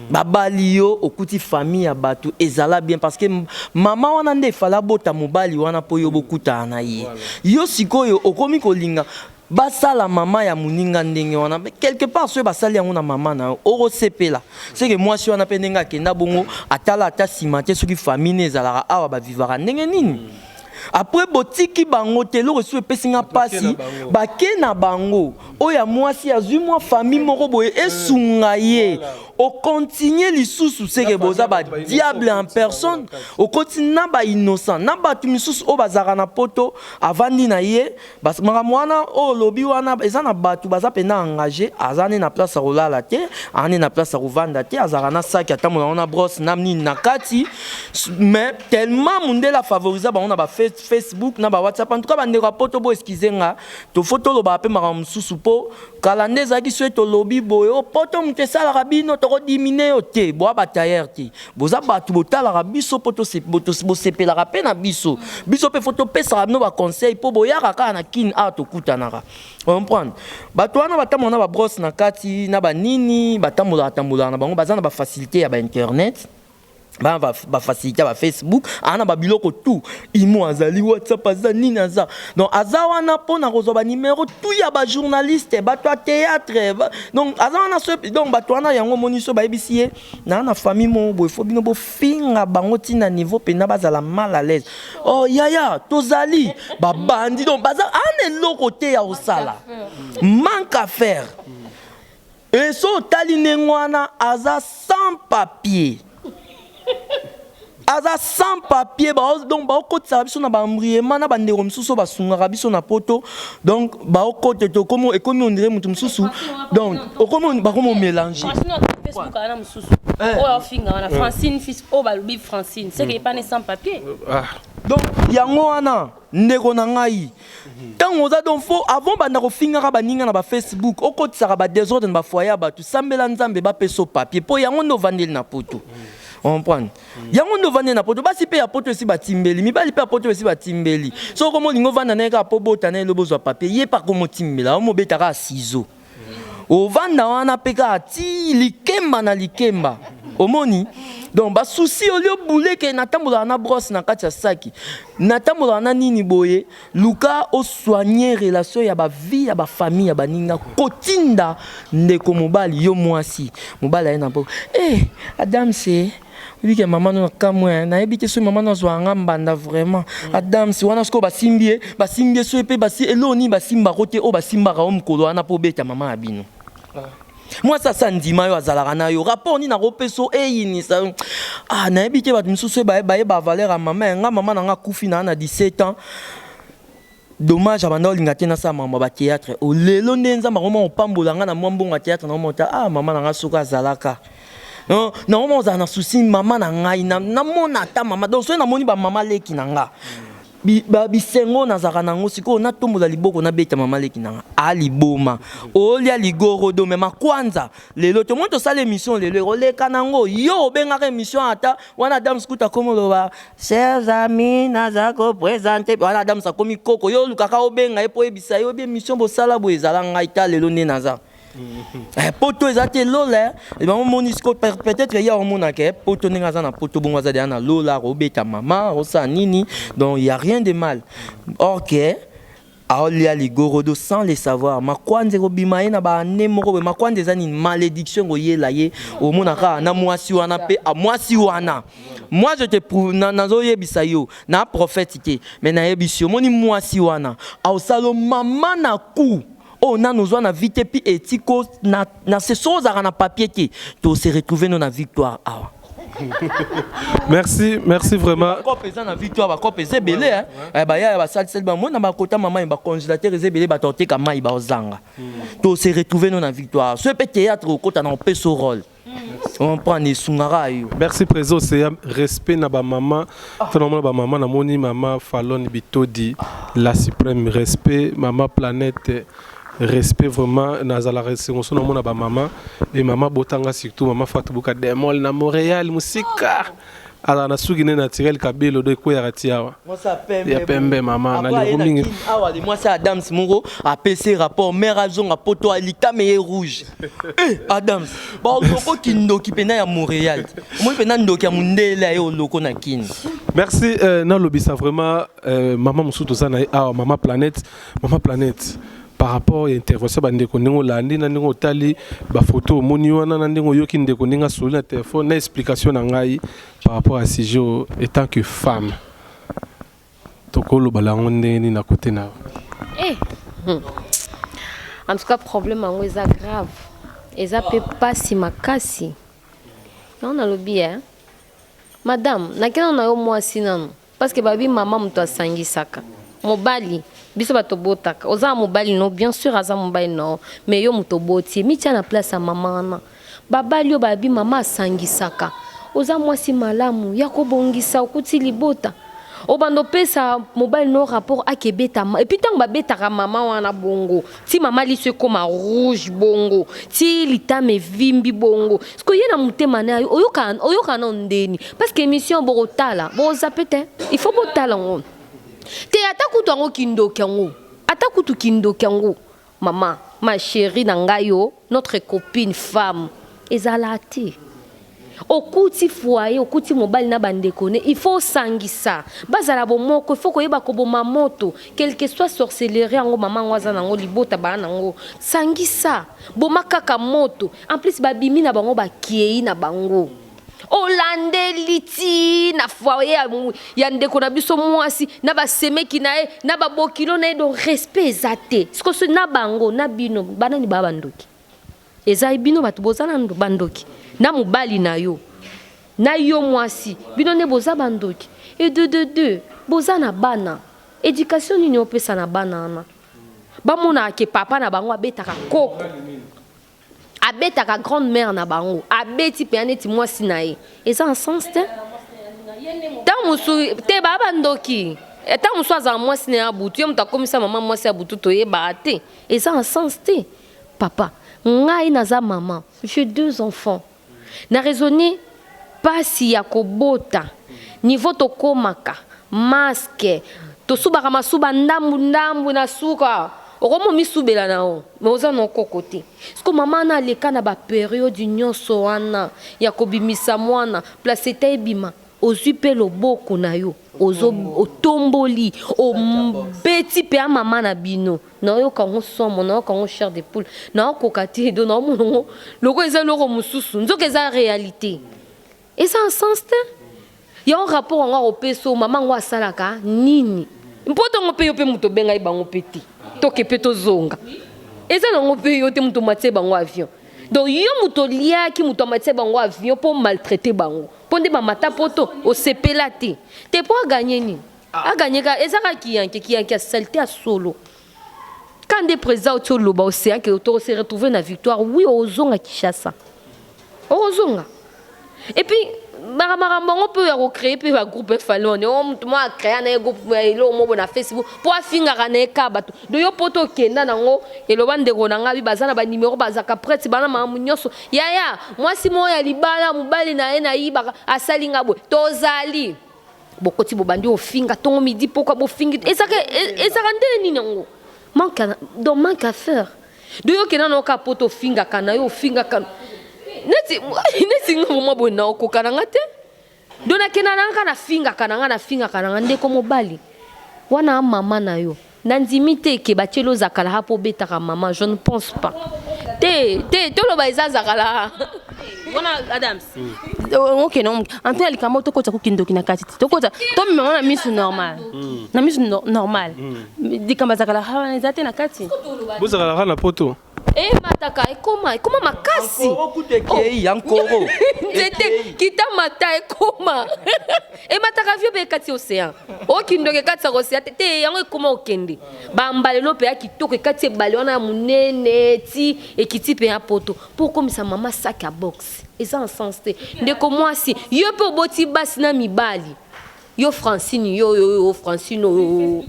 babali yo, okuti famille ya bato ezala bien, parce que mama wana nde efala abota mobali wana mpo yo bokutana na ye. Yo sikoyo okomi kolinga basala mama ya moninga ndenge wana. Quelque part soki basali yango na mama na yo, okosepela seke mwasi wana mpe ndenge akenda bongo, atala ata nsima te soki famille ne ezalaka awa, bavivaka ndenge nini. Après botiki bango te. Eloko esusu epesi nga mpasi, bake na bango oyo ya mwasi azwi mwa famille moko boye esunga ye, okontinue lisusu seke boza badiable en personne. Okoti na bainnocent na bato misusu oyo bazalaka na poto, avandi na ye makambo wana oyo olobi wana. Eza na bato baza mpenza engagé, aza nde na place ya kolala te, aza nde na place ya kovanda te, azalaka na saki, atambola yango na brosse na nini na kati. Mais tellement mondele afavorise bango na baFacebook na baWhatsApp. En tout cas, bandeko ya poto, bo excuse nga, tofo tolobaka mpe makambo mosusu, mpo kala nde ezalaki soki tolobi boye o poto moto esalaka bino, tokodimine yo te. Boa batailleur te, boza bato botalaka biso mpo bosepelaka mpe na biso. Biso mpe fo topesaka bino baconseil mpo boyaka kaka na kini awa tokutanaka. Comprendre, bato wana batambola na babrosse na kati na banini, batambolaka tambolaka na bango, baza na bafacilité ya bainternet, bana bafacilité ya baFacebook, aa na babiloko tout, imo azali, WhatsApp aza, nini aza. Donc aza wana mpona kozwa banimero tout ya bajournaliste, bato ya théâtre. Donc aza wana so. Donc bato wana yango omoni so bayebisi ye naa na famille moko boye, fo bino bofinga bango ntina niveau mpenza bazala mal à l'aise. Oh yaya, tozali babandi. Donc baza ana eloko te ya kosala, manque à faire. E so otali ndenge wana, aza sans papier, aza sans papier. Donc baokotisaka biso na baembriement na bandeko mosusu oyo basungaka biso na poto. Donc baokote tokomi, ekomi ondire moto mosusu. Donc okomi, bakomi omélange. Francine Facebook wana mosusu oyo afinga wana, Francine fils oyo balobi Francine, c'est que epane sans papier. Ah. Donc yango wana, ndeko na ngai, ntango oza, donc fo avant banda kofingaka baninga na baFacebook, okotisaka badésordre na bafoyer ya bato, sambela Nzambe bapesa o papier, mpo yango nde ovandeli na poto. Comprendre, yango nde ovandeli na poto. Basi mpe ya poto esi batimbeli, mibali mpe ya poto esi batimbeli. Soki okoma olingi ovanda na ye kaka mpo bota na ye, lobi ozwa papier, ye mpe akomotimbela, omobetaka ciseau. Ovanda wana mpe kaka ti likemba na likemba. Omoni? Donc ba souci au lieu boule ke natambolaka na brosse na kati ya saki. Natambolaka na nini boye, luka o soigner relation ya ba vie ya ba famille ya baninga kotinda ndeko mobali yo mwasi. Mobali aye na po eh Adams eh oyebi ke mama no nakamwe nayebi te soki mama no azwaka nga mbanda vraiment. Adams wana sikoyo basimbi ye, basimbi ye soki pe basi eloko nini basimbako te oyo basimbaka yo mokolo wana po obeta mama ya bino. Mwasi asi andima yo azalaka na yo rapport nini akopesa yo eyinisa yo ah nayebi te bato misusu baye bayeba valeur ya mama ya nga mama na nga akufi na na 17 ans dommage abanda olinga te nasala makambo ya batheatre o lelo nde nzambe akoma kopambola nga na mwa mbongo ya theatre na omota ah mama na nga soki azalaka nakoma kozala na souci mama na ngai namona ata mama donc soki namoni bamama leki na nga Ba bisengo nazalaka nango sikoyo natombola liboko nabeta mama leki nanga a liboma olia ligorodo me makwanza lelo tomoni tosala emission lelo ekoleka nango yo obengaka emission ata wana Adams kuta akomi oloba chers amis naza ko presente wana Adams akomi koko yo olukaka obenga ye mpo oyebisa ye oyebi emission bosala boye ezala ngai ta lelo nde naza Eh, poto eza te lola eh. Bango moni siko peut-être ye aomona ke poto ndenge aza na poto bongo aza deja na lola akobeta mama akosala nini donc y a rien de mal or ke aolia ligorodo sans le savoir makwanza ekobima ye na baane moko boye makwanza eza nini malédiction ekoyela ye omona kaka na mwasi wana mpe mwasi wana moi je te prouve nazoyebisa yo na prophète te mais nayebisi yo omoni mwasi wana aosala mama na coup oyo nanu ozwa na vie te puis etiko na, na se soki ozalaka na papier te to se retrouver no na victoire awa. Merci, merci vraiment. Bakope eza na victoire, bakope eza ebele hein. Eh, baya basaliseli bango na bakota mama ba congélateur eza ebele bato oteka mai baozanga. To se retrouver no na victoire. Soki pe théâtre okota na opeso rôle. Comprendre esungaka yo. Merci président Oseya, respect na ba maman. Tona mona ba maman na moni maman Falone Bitodi la suprême respect maman planète respect vraiment nazala esengo so namona ba maman et maman botanga surtout maman Fatou Buka Demol na Montréal musika. Azala na suki ne naturel kabelo do ekweyaka ti awa. Ya pembe mama na lingo mingi. Awa le mwasi Adams moko apesi rapport mère azonga poto alitame ye rouge. Eh Adams, ba oloko kindoki pena ya Montréal. Omoni pena ndoki ya mundele aye oloko na kin. Merci euh, nalobisa vraiment euh, mama mosusu toza na ye awa mama planète mama planète par rapport ya intervention ba ndeko ndenge olandi na ndenge otali ba photo omoni wana na ndenge oyoki ndeko ndenge asoli na telefone na explication na ngai par rapport ya sujet oyo etant que femme tokolobala yango ndenge nini na kote na yo eh. En tout cas problème yango eza grave eza mpe mpasi makasi yango nalobi eh. Madame nakenda na yo mwasi nanu Parce que babi maman mutu asangisaka mobali biso bato tobotaka oza na mobali no bien sûr aza mobali no mais yo mutu oboti ye mitia na place ya maman wana babali yo babi maman asangisaka oza mwasi malamu ya kobongisa okuti libota obanda opesa mobali no rapport akebeta epuis ntango babetaka mama wana bongo ti mama liso ekoma rouge bongo ti litama evimbi bongo siko ye na motema na yo oyoka oyoka na ndeni parce que émission bokotala bokozape te il faut botala yango te ata kutu yango kindoki yango ata kutu kindoki yango mama ma chérie na ngai yo notre copine femme ezala te Okuti foyer, okuti mobali na ba ndeko ne, il faut osangisa, bazala bomoko, il faut koyeba koboma moto, quelque soit sorcellerie yango mama yango aza nango, libota baa nango, sangisa, boma kaka moto, en plus babimi na bango bakeyi na bango. Olandeli ti na foyer ya, ya ndeko na biso mwasi na ba semeki na ye na ba bokilo na ye, donc respect eza te. Sikoyo na bango na bino banani baa bandoki? Eza bino batu boza na ba ndoki na mobali na yo na yo mwasi bino nde boza ba ndoki et de de deux boza na bana education nini opesa na bana wana bamonaka ke papa na bango abetaka koko abetaka grande mère na bango abeti mpenza neti mwasi na ye eza en sens te ntango mosusu te baa bandoki ntango mosusu azala mwasi na ye ya butu ye moto akomisa mama mwasi ya butu toyebaka te eza en sens te Papa ngai naza maman j'ai deux enfants na raisonne pasi ya kobota niveau tokomaka masque tosubaka masuba ndambu ndambu na suka. Okomi omisubela na yo mais oza na koko te. Siko mama wana aleka na ba periode nyonso wana ya kobimisa mwana, placenta ebima, ozwi mpe loboko na yo ozo otomboli obeti mpe ya mama na bino. Naoyoka yango somo, naoyoka yango chair de poule, naokoka te do naomona yango lokola eza eloko mosusu, nzoka eza realite. Eza na sens te. Yango rapport yango akopesa oyo mama yango asalaka nini? Mpo tongo mpe yo mpe moto obengai bango mpe te. Toke mpe tozonga. Eza nango mpe yo te moto omatie bango avion. Donc yo moto oliaki moto amatie bango avion mpo maltraiter bango. Mpo nde bamata poto osepela te. Te mpo aganye nini? Aganye ka eza kaka kiyanke, kiyanke ya salite ya solo. Ka nde president oti oloba ocean ke to se retrouver na victoire, oui ozonga Kinshasa. Okozonga. Et puis makambo yango mpe ya kocree mpe bagroupe efalone o moto moko acrea na ye groupe ya eloko moko na facebook mpo afingaka na ye ka bato do yo poto okenda nango eloba ndeko na ngai baza na banimero bazalaka prete bana makambo nyonso yaya mwasi moko ya libala mobali na ye nayibaka asali nga boye tozali bokoti bobandi ofinga ntongo midi pokwa bofingi ezaka ezaka nde nini yango manque donc manque à faire Do yo kenda na oka poto ofingaka na yo ofingaka neti neti nga mwa boye na okoka na nga te. Do na kenda na nga na fingaka na nga na fingaka na nga ndeko mobali wana mama na yo. Na ndimi te ke batieli yo zakalaha po obetaka mama je ne pense pas. Te te toloba eza zakalaha. Wana Adams. Ok non en tout cas likambo tokota ko kindoki na kati te. Tokota tomema na misu normal. Na misu normal. Likambo azalaka wana eza te na kati. Bozalaka na poto? Emataka ekoma ekoma makasi. Ankoro kutu ekei ankoro. Nzete kita mata ekoma. Emataka vieux pe ekati océan. Okindoki ekatisa océan te te yango ekoma okende. Bambalelo pe ya kitoko ekati ebale wana ya munene ti ekiti pe ya poto. Po okomisa mama sac ya boxe. Eza en sens te. Ndeko mwasi yo pe oboti basi na mibali. Yo Francine yo yo yo Francine oyo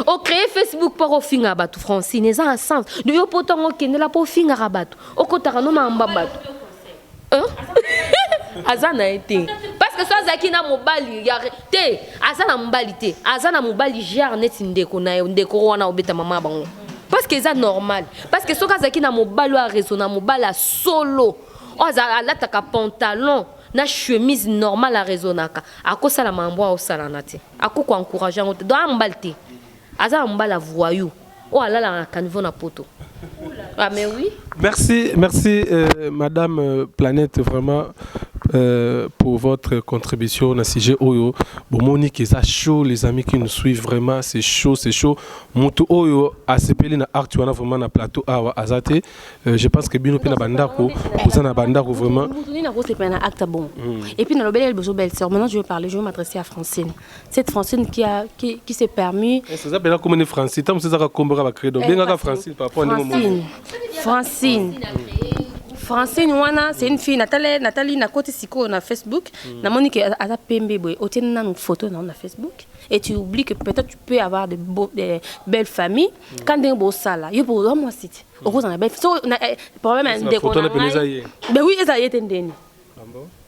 o créer Facebook pour ofinga bato Francine eza na sens de yo poto yango okendela mpo ofingaka bato okotaka no makambo ya bato aza na ye te parce que so azalaki na mobali ya te aza na mobali te aza na mobali genre neti ndeko na ye ndeko wana obeta mama ya bango parce que eza normal parce que soki azalaki na mobali oyo araisonna mobali ya solo oyo alataka pantalon na chemise normale a raisonnaka akosala makambo oyo aosalana te ako ko encourager yango te donc aza mobali te aza na mobali ya voyou oyo alalaka na caniveau na poto ah mais oui. Merci, merci madame Planète vraiment pour votre contribution na sujet oyo bomoni que eza chaud les amis qui nous suivent vraiment c'est chaud c'est chaud mutu oyo asepeli na acte wana vraiment na plateau awa aza te. Je pense que bino pe na bandako boza na bandako vraiment. Mutu nini akosepela na acte bon. Et puis nalobeli ya liboso belle sœur. Maintenant je vais parler, je vais m'adresser à Francine. Cette Francine qui a qui, qui s'est permis. Eh, c'est ça bela komene Francine. Tant c'est ça kombo ka ba credo. Benga ka Francine par rapport à Francine. Francine. Francine wana c'est une fille Nathalie Nathalie na koti siko na Facebook. Namoni que aza pembe boye. Otie nanu photo na na Facebook et tu oublies que peut-être tu peux avoir de beaux de belles familles. Quand ndenge bosala yo po mwasi ti. Okozala na belle so na problème ya ndeko na ngai. Ben oui eza ye te ndeni.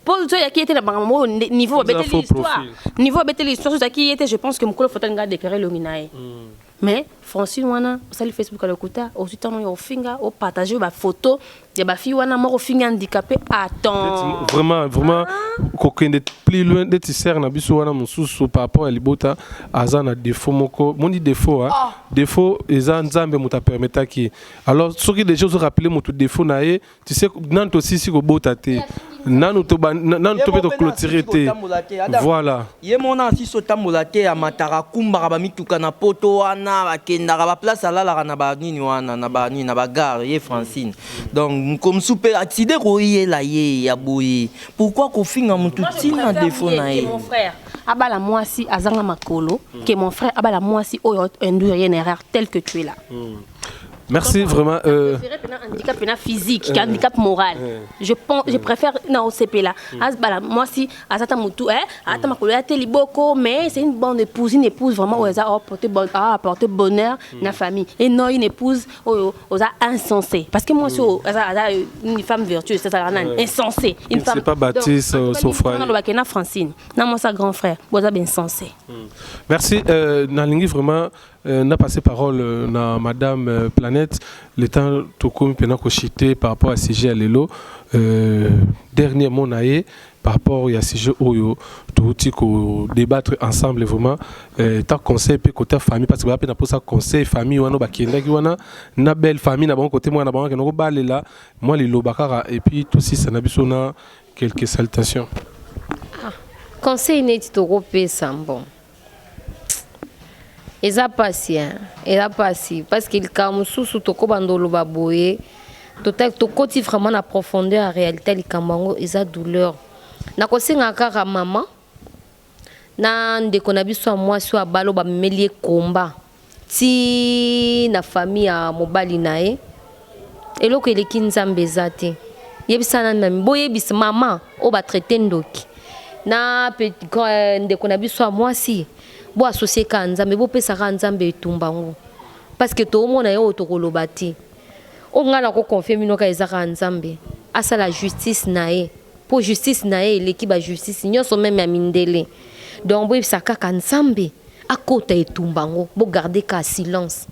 Po so yaki ye te na bango moko niveau babeteli histoire. Niveau babeteli histoire so yaki ye te je pense que mokolo photo nga déclarer longi na ye. Mais Francine wana osali Facebook ya lokuta ozwi ntango ya ofinga opartage ba photo ya ba fille wana moko ofingi handicapé attends. Vraiment vraiment kokende plus loin ndeti sœur na biso wana mosusu par rapport ya libota aza na défaut moko moni défaut hein? Oh. Défaut eza nzambe moto apermetaki alors soki déjà ozo rappeler moto défaut na ye tu sais nanu tosisi kobota te nanu to nanu to pe to clôturer te voilà ye mona asisi otambola te amataka akumbaka bamituka na poto wana bakendaka baplace alalaka na banini wana na banini na bagare ye Francine donc mokomosu mpe accident koyela ye ya boye pourquoi kofinga motu ntina défaut na ye mon frère abala mwasi azanga makolo que mon frère abala mwasi oyo induire ye na erreur tel que tu es là. Merci vraiment. Préféré pena handicap pena physique qu'handicap handicap moral. Je pense, je préfère na osepela. Azbala mwasi azata mutu eh ata makolo ya te liboko, mais c'est une bonne épouse, une épouse vraiment oyo aza apporter bon a apporter bonheur na famille et non une épouse oyo oza insensé, parce que mwasi oyo aza une femme vertueuse, c'est ça nani insensé, une C'est pas Baptiste, Sofra. Nalobaki na Francine na mwasi ya grand frère boza bainsensé. Merci. Nalingi vraiment na passé parole na Madame Planète. Le temps tokomi pena kochite par rapport à sujet ya lelo. Dernier mot na ye par rapport ya sujet oyo touti ko débattre ensemble vraiment, ta conseil pe côté famille, parce que ba pe na posa conseil famille wana bakendaki wana na belle famille na bango, côté mwana bango akenda kobalela mwa liloba kaka et puis tosisa na biso na quelques salutations. Conseil neti tokopesa, bon, eza pasi, hein? Eza pasi parce que likambo mosusu tokobanda oloba boye, tokoti vraiment na profondeur ya réalité ya likambo yango, eza douleur. Nakosenga kaka mama na ndeko na biso ya mwasi oyo abala, oyo bamemeli ye komba ti na famille ya mobali na ye, eloko eleki Nzambe eza te. Yebisa nani mami, boyebisa mama oyo batraite ndoki na ndeko na biso ya mwasi, boasocie kaka Nzambe, bopesaka Nzambe etumba yango, parce que toomona ye oyo tokoloba te. Oyo ngai nakoconfie bino kaka eza kaka Nzambe asala justice na ye, mpo justice na ye eleki bajustice nyonso, même ya mindele. Donc boyebisa kaka Nzambe akota etumba yango, bogarde kaka silence,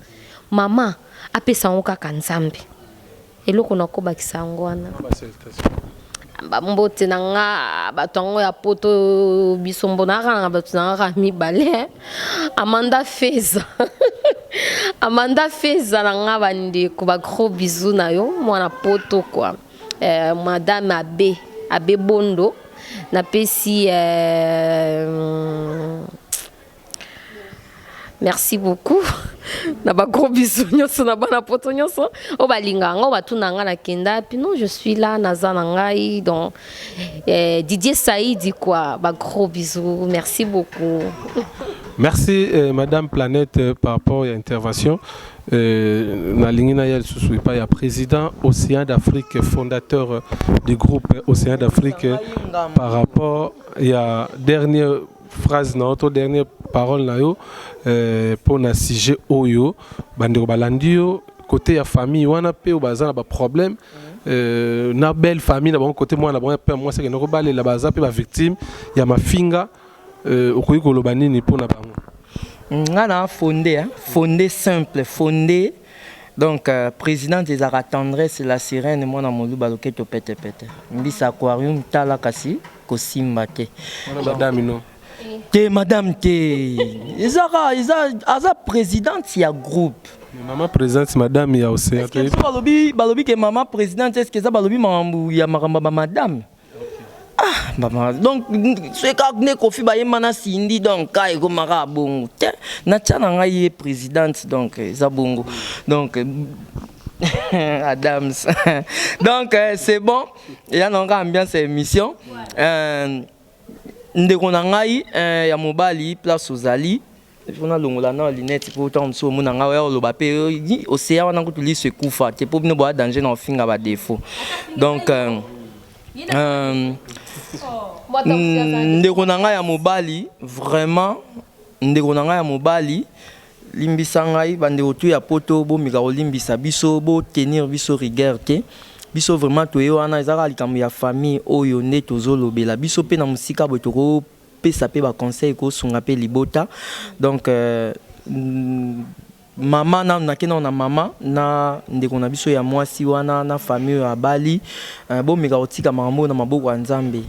mama apesa yango kaka Nzambe. Eloko nakobakisa yango wana. Bambote na nga bato yango ya poto, biso mbona kaka na bato na nga kaka mibale, Amanda Feza, Amanda Feza na nga, bandeko, bagros bisous na yo mwana poto quoi. Madame Abe, Abe Bondo, napesi merci beaucoup na bagros bisous nyonso na bana poto nyonso oyo balingaka nga, oyo batuna nga nakenda. Puis non, je suis là, naza na ngai. Donc Didier Saidi quoi, bagros bisous, merci beaucoup. Merci Madame Planète par rapport à l'intervention. Nalingi na ya lisusu epai ya président Océan d'Afrique, fondateur du groupe Océan d'Afrique, par rapport ya dernière phrase na yo to dernière parole na yo mpo na sujet oyo bandeko balandi yo, côté ya famille wana mpe oyo baza na baproblème na belle famille na bango, côté mwana na bango mpe mwasi akende kobalela, baza mpe bavictime ya mafinga, okoki koloba nini mpo na bango? Nga na fondé, hein? Fondé simple, fondé. Donc présidente ezalaka Tendresse la Sirène, mwana moluba, loketo petepete, mbisa aquarium, tala kasi kosimba te. Wana madame no? Te, madame te, ezaka eza aza présidente ya groupe. Mama présidente, madame ya Océan. Est-ce que biso balobi ke mama présidente, est ce que eza balobi makambo ya makambo ya bamadame? Ah mama, donc soki kaka nde Kofi bayemba na Sindi, donc ka ekomaka bongo te. Natia na ngai ye présidente, donc eza bongo. Donc Adams, donc c'est bon, eya na nga ambiance ya émission. Ndeko na ngai ya mobali, place ozali, mpo nalongola na lunette, mpo ntango mosusu omona ngai oya oloba mpe oseya wana kutu liso ekufa te, mpo bino boya danger na ofinga badefo. Donc ndeko na ngai ya mobali, vraiment ndeko na ngai ya mobali, limbisa ngai. Bandeko tu ya poto, bomika kolimbisa biso, botenir biso rigueur te. Biso vraiment toye wana, eza kaka likambo ya famille oyo nde tozolobela. Biso mpe na mosika boye tokopesa mpe baconseil kosunga mpe libota. Donc mama nanu nake nano na mama na ndeko na biso ya mwasi wana na famille oyo abali, bomeka kotika makambo oyo na maboko ya Nzambe.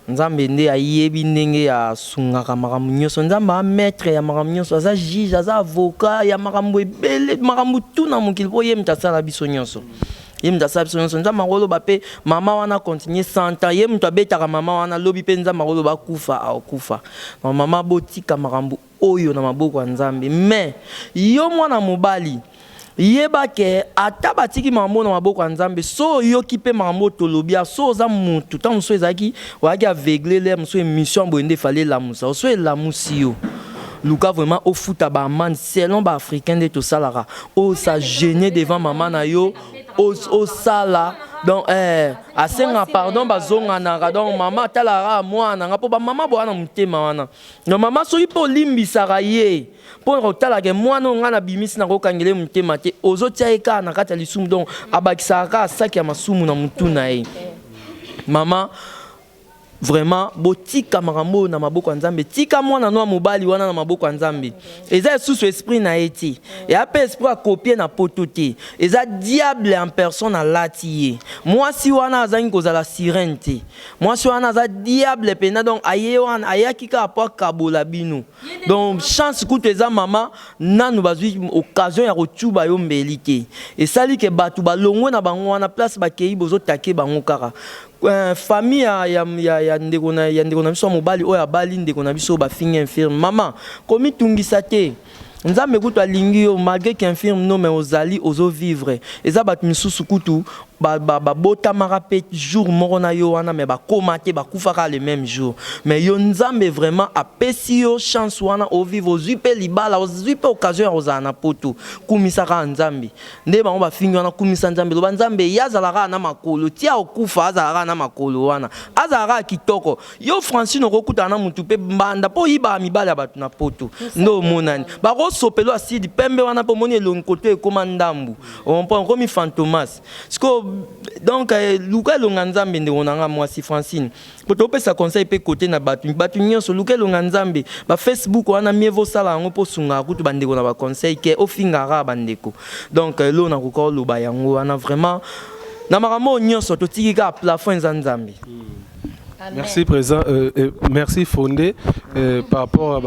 Nzambe nde ayebi ndenge asungaka makambo nyonso. Nzambe aza maître ya makambo nyonso, aza juge, aza avocat ya makambo ebele, makambo tu na mokili, mpo ye moto asala biso nyonso, ye moto asala biso nyonso. Nzambe akoloba mpe mama wana continue 100 ans, ye moto abetaka mama wana lobi, mpe Nzambe akoloba akufa, akokufa. Mama, botika makambo oyo na maboko ya Nzambe. Mais yo mwana mobali, yeba ke ata batiki makambo na maboko ya Nzambe, so oyoki mpe makambo tolobi, so oza mutu, ntango mosusu ezalaki oyaki aveugle, le mosusu émission boye nde efali elamusa, so elamusi yo. Luka vraiment ofuta ba amende selon ba africain nde tosalaka. Osa gêner devant mama na yo, osala donc eh, asenga pardon, bazonganaka. Donc mama atalaka mwana nga, mpo bamama boya na motema wana. Donc mama, soki mpe olimbisaka ye mpo kotalaka mwana oyo ngai nabimisi, nakokangela ye motema te, ozotia ye kaka na kati ya lisumu. Donc abakisaka kaka saki ya masumu na motu na ye. Mama, vraiment, botika makambo oyo na maboko ya Nzambe. Tika mwana no ya mobali wana na maboko ya Nzambe. Eza lisusu esprit na ye te, eya mpe esprit akopie na poto te, eza diable en personne alati ye. Mwasi wana azangi kozala sirène te, mwasi wana aza diable mpenza. Donc aye wana, ayaki kaka po akabola bino. Donc chance kutu eza mama nanu bazwi occasion ya kotuba yo mbeli te. Esali ke bato balongwe na bango wana place bakei, bozotake bango kaka. Famille ya ndeko na biso ya mobali oyo abali ndeko na biso oyo bafingi infirme, mama, komitungisa te. Nzambe kutu alingi yo malgré qu'infirme no, mais ozali ozovivre. Eza bato misusu kutu babotamaka mpe jour moko na yo wana, mais bakóma te, bakufaka le même jour. Mais yo, Nzambe vraiment apesi yo chance wana, ovivre, ozwi mpe libala, ozwi mpe occasion ya kozala na poto. Kumisaka Nzambe nde bango bafingi wana. Kumisa Nzambe, loba Nzambe ye azalaka na makolo tia okufa, azalaka na makolo wana, azalaka kitoko. Yo Francine, okokutana na mutu mpe mbanda mpo oyibaka mibali ya bato na poto, nde omonani bakosopelo asidi pembe wana, mpo omoni elongi koto ekóma ndambu, okomi fantomas siko. Donc luka elonga Nzambe, ndeko na nga mwasi Francine, po topesa conseil mpe kote na bato nyonso. Luka elonga Nzambe. Bafacebook wana, mieux osala yango mpo osungaka kutu bandeko na baconseil ke ofingaka bandeko. Donc eloko nakoka oloba yango wana. Vraiment, na makambo oyo nyonso, totiki kaka plafond eza Nzambe. Merci président, merci Fondé par rapport à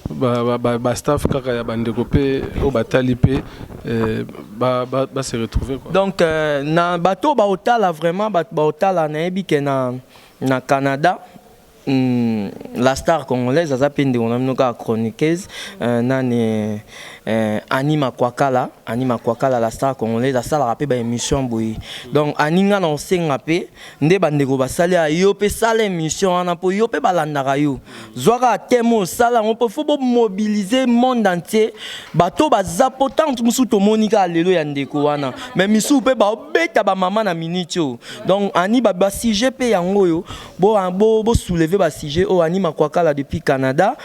ba ba, ba, ba staff kaka ya bandeko mpe oyo batali mpe ba se retrouver quoi. Donc na bato baotala, vraiment bato baotala, nayebi ke na Canada, la star congolaise aza mpe ndeko na bino kaka chroniqueuse, nani, Ani Makwakala. Ani Makwakala, la star congolaise, asalaka mpe baémission boye. Donc Ani, nga na osenga mpe nde bandeko basali ya yo mpe, sala émission wana mpo yo mpe balandaka yo. Zwaka teme, osala yango mpo faut bomobiliser monde entier, bato baza po ntango mosusu tomoni kaka lelo ya ndeko wana, mais misusu mpe baobeta bamama na minute oyo. Donc Ani, basujet mpe yango oyo bosoulever basujet oyo. Ani Makwakala depuis Canada.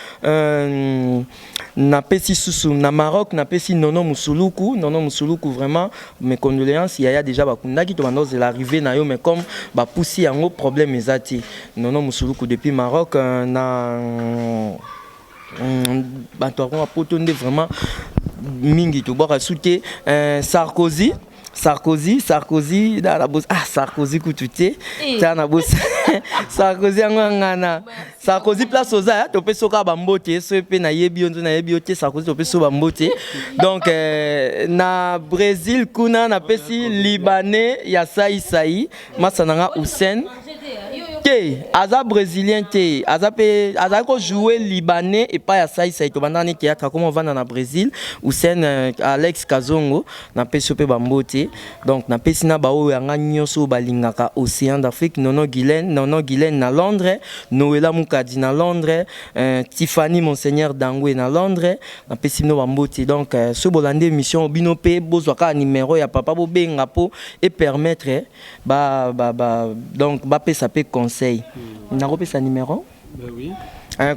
Napesi susu na Maroc, napesi Nono Musuluku. Nono Musuluku, vraiment mes condoléances yaya. Déjà bakundaki, tobanda ozela arrivé na yo, mais comme bapusi yango, problème eza te. Nono Musuluku depuis Maroc. Na bato yango bapoto nde vraiment mingi tobwaka su te. Sarkozy, Sarkozy, Sarkozy na bos, ah, Sarkozy kutu te, tia na bos Sarkozy yango yangana. Sarkozy, place oza ya, topesi yo kaka bambote. So mpe nayebi yo, nzo nayebi yo te. Sarkozy, topesi yo bambote. Donc na Brésil kuna, napesi Libanais ya Saisai, masa na nga Hussein te, aza brésilien te, aza mpe azali kojouer Libanais epai ya Saisai, tobandaka ni théâtre, akoma ovanda na Brésil. Hussein, Alex Kazongo, napesi yo mpe bambote. Donc napesi na baoyo yanga nyonso oyo balingaka Océan d'Afrique: Nono Guilaine, Nono Guilaine na Londres, Noela Mukadi na Londres, Tiffany Monseigneur Dangwe na Londres, napesi bino bambote. Donc soki bolandi émission, bino mpe bozwa kaka numéro ya papa, bobenga mpo epermettre ba donc bapesa mpe conseil. Nakopesa numéro. Ben oui.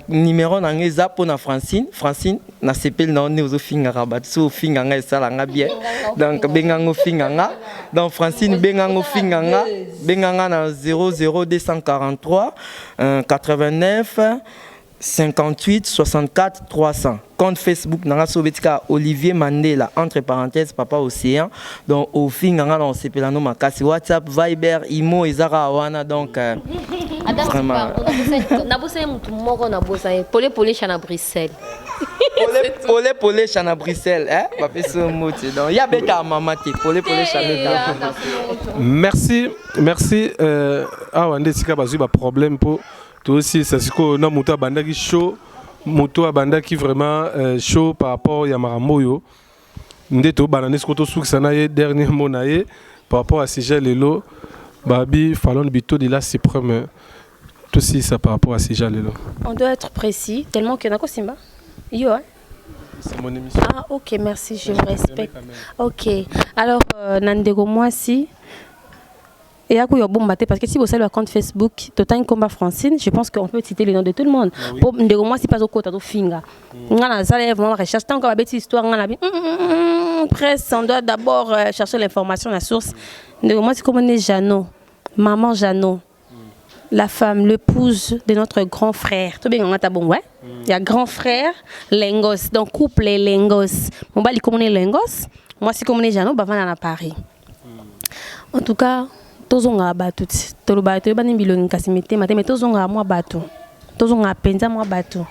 Numéro na ngai eza mpona Francine. Francine, nasepeli na yo nde ozofingaka bato. So ofinga ngai, esala nga bien. Donc benga nga, ofinga nga. Donc Francine, benga nga, ofinga nga, benga nga na 00243 89 58 64 300. Compte Facebook na nga, so obeti kaka Olivier Mandela, entre parenthèse Papa Océan. Donc ofinga nga na osepela no makasi. WhatsApp, Viber, Imo eza kaka wana. Donc vraiment, nabosani motu moko, nabosani Pole Polesha na Bruxelles. Pole Polesha na Bruxelles, eh? Bapesi yo mbote. Donc ya betaka mama te, Pole Polesha betaka. Merci, merci. Awa nde esika bazwi baproblème mpo tosilisa sikoyo na moto abandaki show, moto abandaki vraiment show par rapport ya makambo oyo nde tobanda nde sikoyo tosukisa na ye. Dernier mot na ye par rapport à sujet lelo, babi Falon Bitodi la suprême, tosilisa par rapport à sujet lelo. On doit être précis tellement que nakosimba. Yo, hein? C'est mon émission. Ah, ok, merci, je vous respecte. Ok. Alors, euh, na ndeko mwasi, eya koyo bomba te parce que si bosali ba compte Facebook totangi komba Francine, je pense qu'on peut citer le nom de tout le monde. Ah oui. Po ndeko mwasi mpe azokota tofinga. Nga nasala vraiment recherche ntango babeti histoire nga na bi presse, on doit d'abord chercher l'information, la source. Ndeko mwasi komone Jeannot, maman Jeannot, la femme, l'épouse de notre grand frère. Tobenga ta bon, ouais. Il y a grand frère Lengos, donc couple Lengos. Mobali komone Lengos, mwasi komone Jeannot, bavanda na Paris. En tout cas, tozongaka bato ti tolobaka toyebani bilongi kasi mitema te, mais tozongaka mwa bato, tozongaka mpenza mwa bato,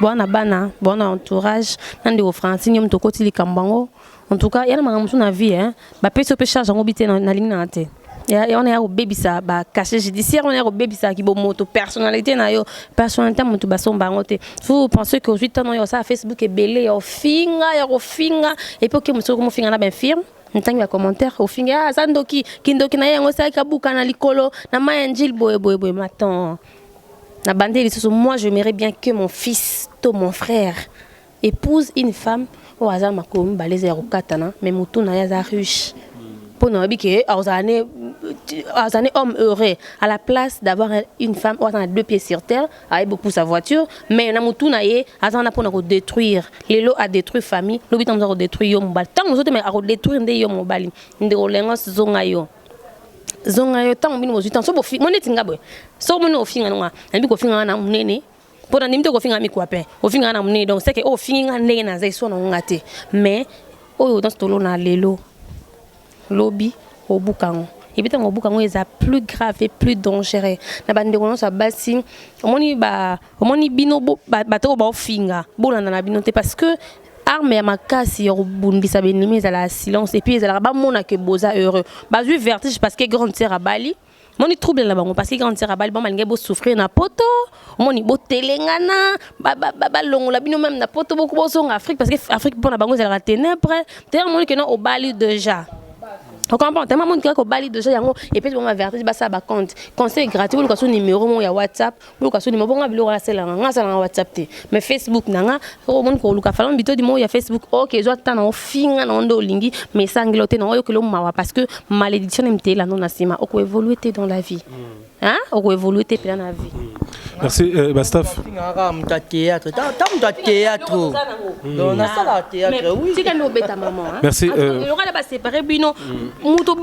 bwana bana, bwana entourage na ndeko Francine yo moto okoti likambo yango. En tout cas, yana makambo mosusu na vie, hein, bapesi yo mpe charge yango bi te, nalingi nanga te. Wana ya kobebisa bacasier judiciaire, wana ya kobebisa kibomoto, personnalité na yo, personnalité ya moto basomba yango te. Vous pensez que ozwi ntango ya osala Facebook ebele ya ofinga, ya kofinga, et puis oke mosusu komofinga na bainfirme, ntangi bacommentaire ofinga, ah, aza ndoki, kindoki na ye yango esalaki abuka na likolo na mai ya Njili boye boye boye. Matan na bande lisusu, moi j'aimerais bien que mon fils to mon frère épouse une femme oyo aza makolo mibale eza ya kokatana, mais motu na ye aza riche, mpo na oyebi ke azala ne homme heureux, à la place d'avoir une femme oyo aza na deux pieds sur terre, ayebi kopusa voiture, mais na motu na ye aza wana mpona kodétruire. Lelo adétruire famille, lobi ntango aza kodétruire yo mobali, ntango mosusu te, mais akodétruire nde yo mobali. Ndeko Lengos, zonga yo, zonga yo. Ntango bino bozwi ntango so mo neti nga boye, soki moni ofinga nonga, nayebi kofinga nga na monene, mpo na ndimi te kofinga mikwa pe ofinga nga na monene, donc c'est que oyo ofingi nga ndenge naza eswa nango nga te. Mais oyo nyonso tolona lelo, lobi obuka yango, epi ntango obuka yango eza plus grave et plus dangereux na bandeko nyonso ya basi. Omoni ba omoni bino bato oyo baofinga, bolanda na bino te, parce que arme ya makasi ya kobundisa benemi ezalaka silence. Et puis ezalaka bamona ke boza heureux, bazwi vertige parce que grande sœur abali, moni trouble na bango parce que grande sœur abali, bango balingi bosouffrir na poto, omoni botelengana, balongola bino même na poto, bozonga Afrique, parce que Afrique mpo na bango ezalaka ténèbre. Te omoni ke non, obali déjà, ocomprend tellement moni kaka obali déjà, yango epesi bango bavertige, basala bacompte. Conseil gratuit: boluka so numéro moko ya WhatsApp, boluka so numéro bonga biloko asalanga nga, asalanga WhatsApp te, mais Facebook na nga. Omoni koluka Falon Bitodi moko ya Facebook, ok, ezwa ta na ofinga na nde olingi, mais esangeli te na oyokeli mawa, parce que malédiction emteyela no na nsima, okoévolue te dans la vie, hein, okoévolue te mpena na vie. Merci, Bastaf. Kaka moto ya théâtre, ta moto ya théâtre, donc nasalaka théâtre, oui. Tika nde obeta mama. Merci. Lokala basépare bino, moto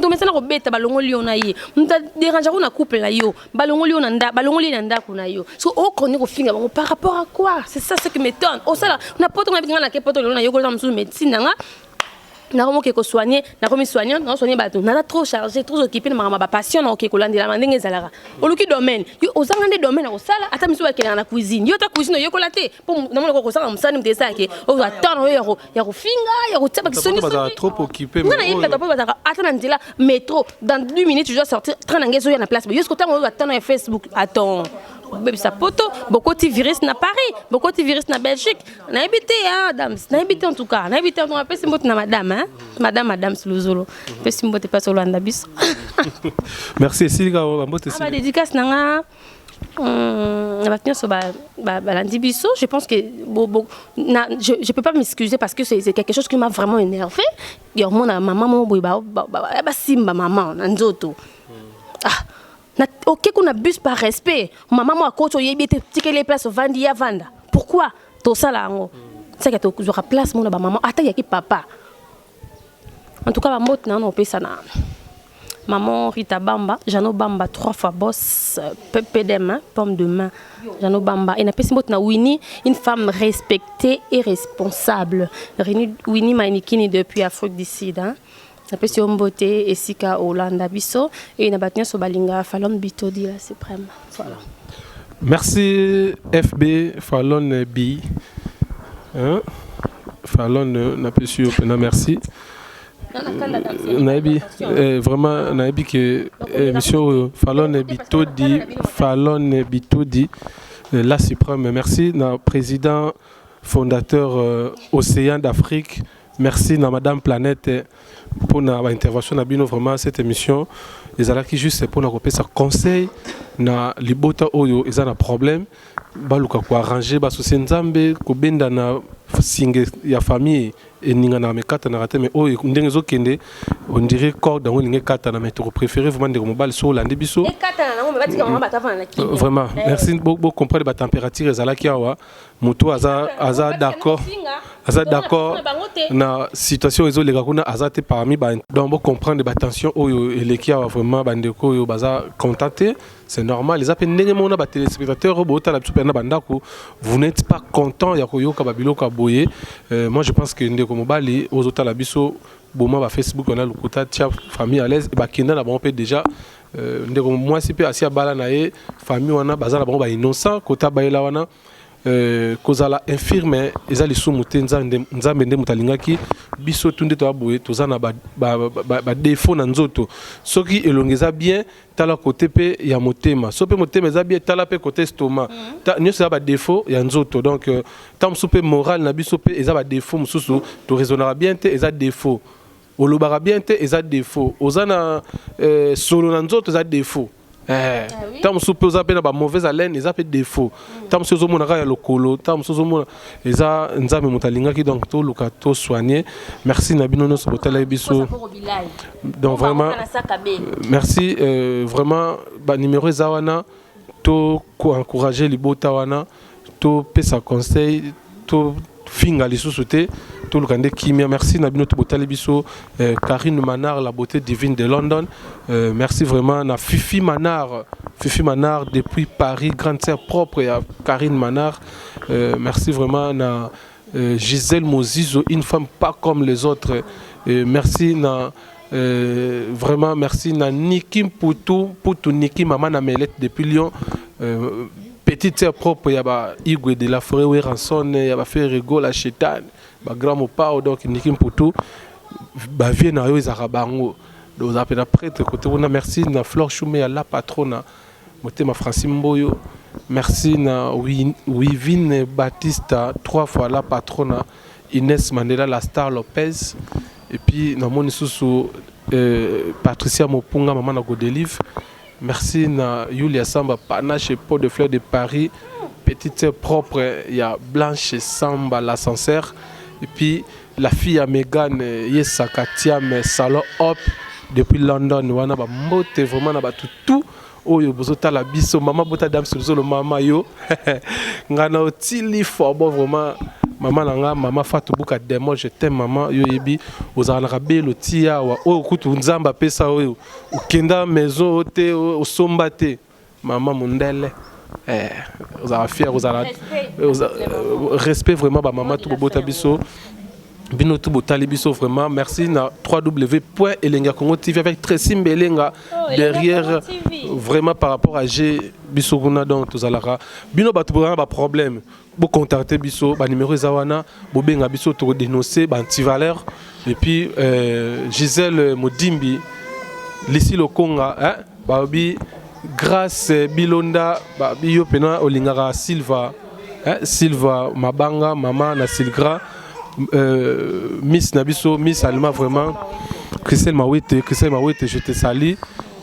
mesana kobeta, balongoli yo na ye, moto adérangeako na couple na yo, balongoli yo na nda, balongoli ye na ndako na yo, so okoni kofinga bango par rapport à quoi? C'est ça ce qui m'étonne. Osala na poto nga nga nake poto lelo na yokola mosusu médecine na nga, nakomoke kosoigne, nakomi soignant, nasoigne bato, naza trop chargé, trop occupé na makambo bapatient, na oke kolandelama ndenge ezalaka. Oluki domaine yo, ozanga nde domaine ya kosala, ata misu bakendaka na cuisine, yo ata cuisine oyekola te, mpo namona kosala mosala moto esalake ozwa temps na yo ya kofinga, ya kotia bakisoni trop occupé. Nga nayebi bato mpo bazalaka ata na nzela métro, dans 2 minutes je dois sortir, train na ngai ezoya na place, yo soki ntango ozwa temps na ya Facebook, attends, bobebisa poto, bokoti virus na Paris, bokoti virus na Belgique, nayebi te. Adams, nayebi te, en tout cas nayebi te. Apesi mbote na madame, hein? Madame Adams Luzolo, apesi mbote mpasi olanda biso. Merci, esilika bambote. Badédicace na nga na bato nyonso balandi biso. Je pense que bo, na, je peux pas m'excuser parce que c'est quelque chose qui m'a vraiment énervé. Ya omona mama moko boye basimba mama na nzoto, ah, na oke kuna bus par respect, mama mo akoti, oyebi ete tikeli ye place, ovandi, ye avanda. Pourquoi tosala yango? Seke tozwaka place mona bamama, ata yaki papa. En tout cas, bambote na wana opesa na maman Rita Bamba, Jano Bamba, trois fois boss, PDM, hein, pomme de main, Jano Bamba. Et napesi mbote na Winnie, une femme respectée et responsable. Winnie Mainikini depuis Afrique du Sud. Hein. Napesi yo mbote esika olanda biso et na bato nyonso balinga Falon Bitodi la suprême. Voilà. Merci FB Falon B. Hein? Falon napesi yo pena merci. Nayebi vraiment, nayebi ke émission oyo Falon Bitodi, Falon Bitodi la suprême. Merci na président fondateur Océan d'Afrique, merci na madame Planète pour na intervention na bino. Vraiment, cette émission Ezalaki juste pona kopesa conseil na libota oyo eza na problème, baluka ko arranger, ba associer Nzambe, kobendana singe ya famille eninganaka mais ekatanaka te, mais oyo ndenge ezokende on dirait corde yango elingi ekatana, mais toko préférer vraiment ndeko mobali soki olandi biso ekatana nango, mais batika mama bato avanda na kimia. Vraiment, merci. Bo comprendre ba température ezalaki awa. Moto aza d'accord, aza d'accord na situation ezoleka kuna, aza te parmi ba. Donc bo comprendre ba tension oyo eleki awa. Vraiment, bandeko oyo baza content te, c'est normal. Eza mpe ndenge moko na ba téléspectateur oyo bootala biso mpe na bandako, vous n'êtes pas content ya koyoka babiloko ya boye. Moi je pense que ndeko mobali ozotala biso, boma ba Facebook wana lokuta, tia famille à l'aise. Bakenda na bango mpe déjà. Ndeko mwasi mpe asi abala na ye, famille wana baza na bango ba innocent kota bayela wana. Kozala infirme eza lisumu te. Nzambe nde moto alingaki biso tu nde toya boye, toza na ba défaut na nzoto. Soki elongi eza bien, tala kote mpe ya motema. So mpe motema eza bien, tala mpe kote estomac. Nyonso eza ba défaut ya nzoto. Donc ntango mosusu mpe moral na biso mpe eza ba défaut mosusu, toraisonnaka bien te, eza défaut. Olobaka bien te, eza défaut. Oza na solo na nzoto, eza défaut. Ntango mosusu mpe oza mpe na ba mauvaise haleine, eza mpe défaut. Ntango mosusu ozomona kaka ya lokolo, ntango mosusu ozomona eza Nzambe moto alingaki. Donc toluka tosoigne. Merci na bino nyonso botalaki biso. Donc vraiment merci. Vraiment, ba numéro eza wana. To encourager libota wana, topesa conseil, tofinga lisusu te, toluka nde kimia. Merci na bino to botali biso. Karine Manar, la beauté divine de London, merci vraiment na Fifi Manar, Fifi Manar depuis Paris, grande sœur propre ya Karine Manar. Merci vraiment na Gisèle Mozizo, une femme pas comme les autres. Merci na vraiment merci na Niki Mputu Mputu, Niki mama na Melette depuis Lyon, petite sœur propre ya ba Igwe de la Forêt, Werrason, ya ba Ferre Gola, Chetan, ba grand mopao. Donc Niki Mputu, ba vie na yo ezalaka bango, donc oza mpe na prêtre côté kuna. Merci na Flore Chume ya la patrona, motema Francis Mboyo. Merci na Wivine Batista, trois fois la patrona, Inès Mandela, la star Lopez. Et puis namoni susu Patricia Mopunga, mama na Godelive. Merci na Yulia Samba, panache pot de fleurs de Paris, petite sœur propre ya Blanche Samba, l'ascenseur. Et puis la fille ya Megan Yesaka Tiam, salon hop depuis London wana. Bambote vraiment na bato tout oyo bozotala biso. Mama bota dame Solozolo, mama yo ngai na otili forbo. Vraiment, mama na nga, mama Fatou Buka Demo, je t'aime mama. Yo oyebi ozalaka belo ti awa oyo kutu Nzambe apesa oyo okenda maison te, osomba te, mama mondele. Ozala fier, ozala respect vraiment. Bamama tu bobota biso, bino tu botali biso, vraiment merci na www Elengi ya Congo TV avec Tracy Mbelenga. Oh, derrière, vraiment, par rapport à G biso kuna. Donc tozalaka bino bato bozala ba problème, bocontacte biso, ba numéro eza wana, bobenga biso, tokodénonce ba antivaleur. Et puis Gisèle Modimbi, Lisi Lokonga, hein, balobi Grâce Bilonda, babi yo mpena olingaka Silva, hein, Silva Mabanga, mama na Silgra, miss na biso, miss Alma. Vraiment, Christelle Mawete, Christelle Mawete, je te salue.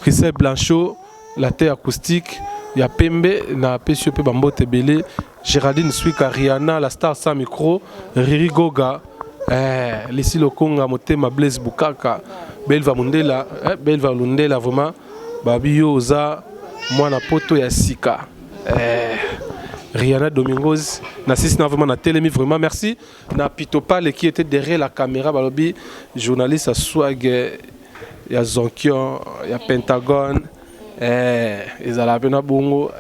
Christelle Blanchot, la terre acoustique ya pembe, na apesi yo mpe bambote ebele. Géraldine Swika, Rihanna la star sans micro, Riri Goga, Lisi Lokonga, motema Blaise Bukaka, Belva Mundela, Belva Lundela. Vraiment, babi yo oza mwana poto ya sika. Rihanna Domingos na sisi na vraiment na telemi. Vraiment merci na Pito Pale qui était derrière la caméra. Balobi journaliste ya swag ya Zonkion ya Pentagone, ezala mpe na bongo.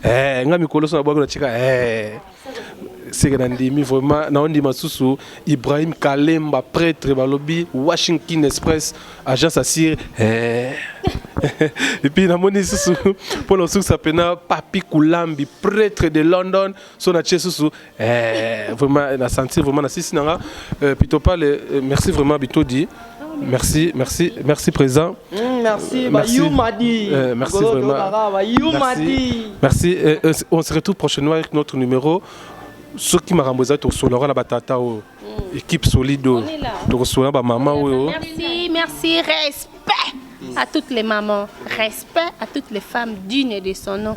Nga mikolo so nabwaki na tika, seke na ndimi vraiment naondima susu. Ibrahim Kalemba, prêtre, balobi Washington Express, agence assire. Et puis namoni susu mpona osukisa mpena Papi Kulambi, prêtre de London. So natie susu, vraiment na sentir vraiment na sisi nanga. Pito Pale, merci vraiment. Bitodi, merci, merci, merci président. Merci, merci. Bayumadi. Merci vraiment. Bayumadi. Merci. On se retrouve prochainement avec notre numéro. Soki makambo eza, tokosolaka na batata oyo, équipe solide oyo, tokosola bamama oyo. Merci, merci, respect. à toutes les mamans, respect à toutes les femmes dignes de son nom.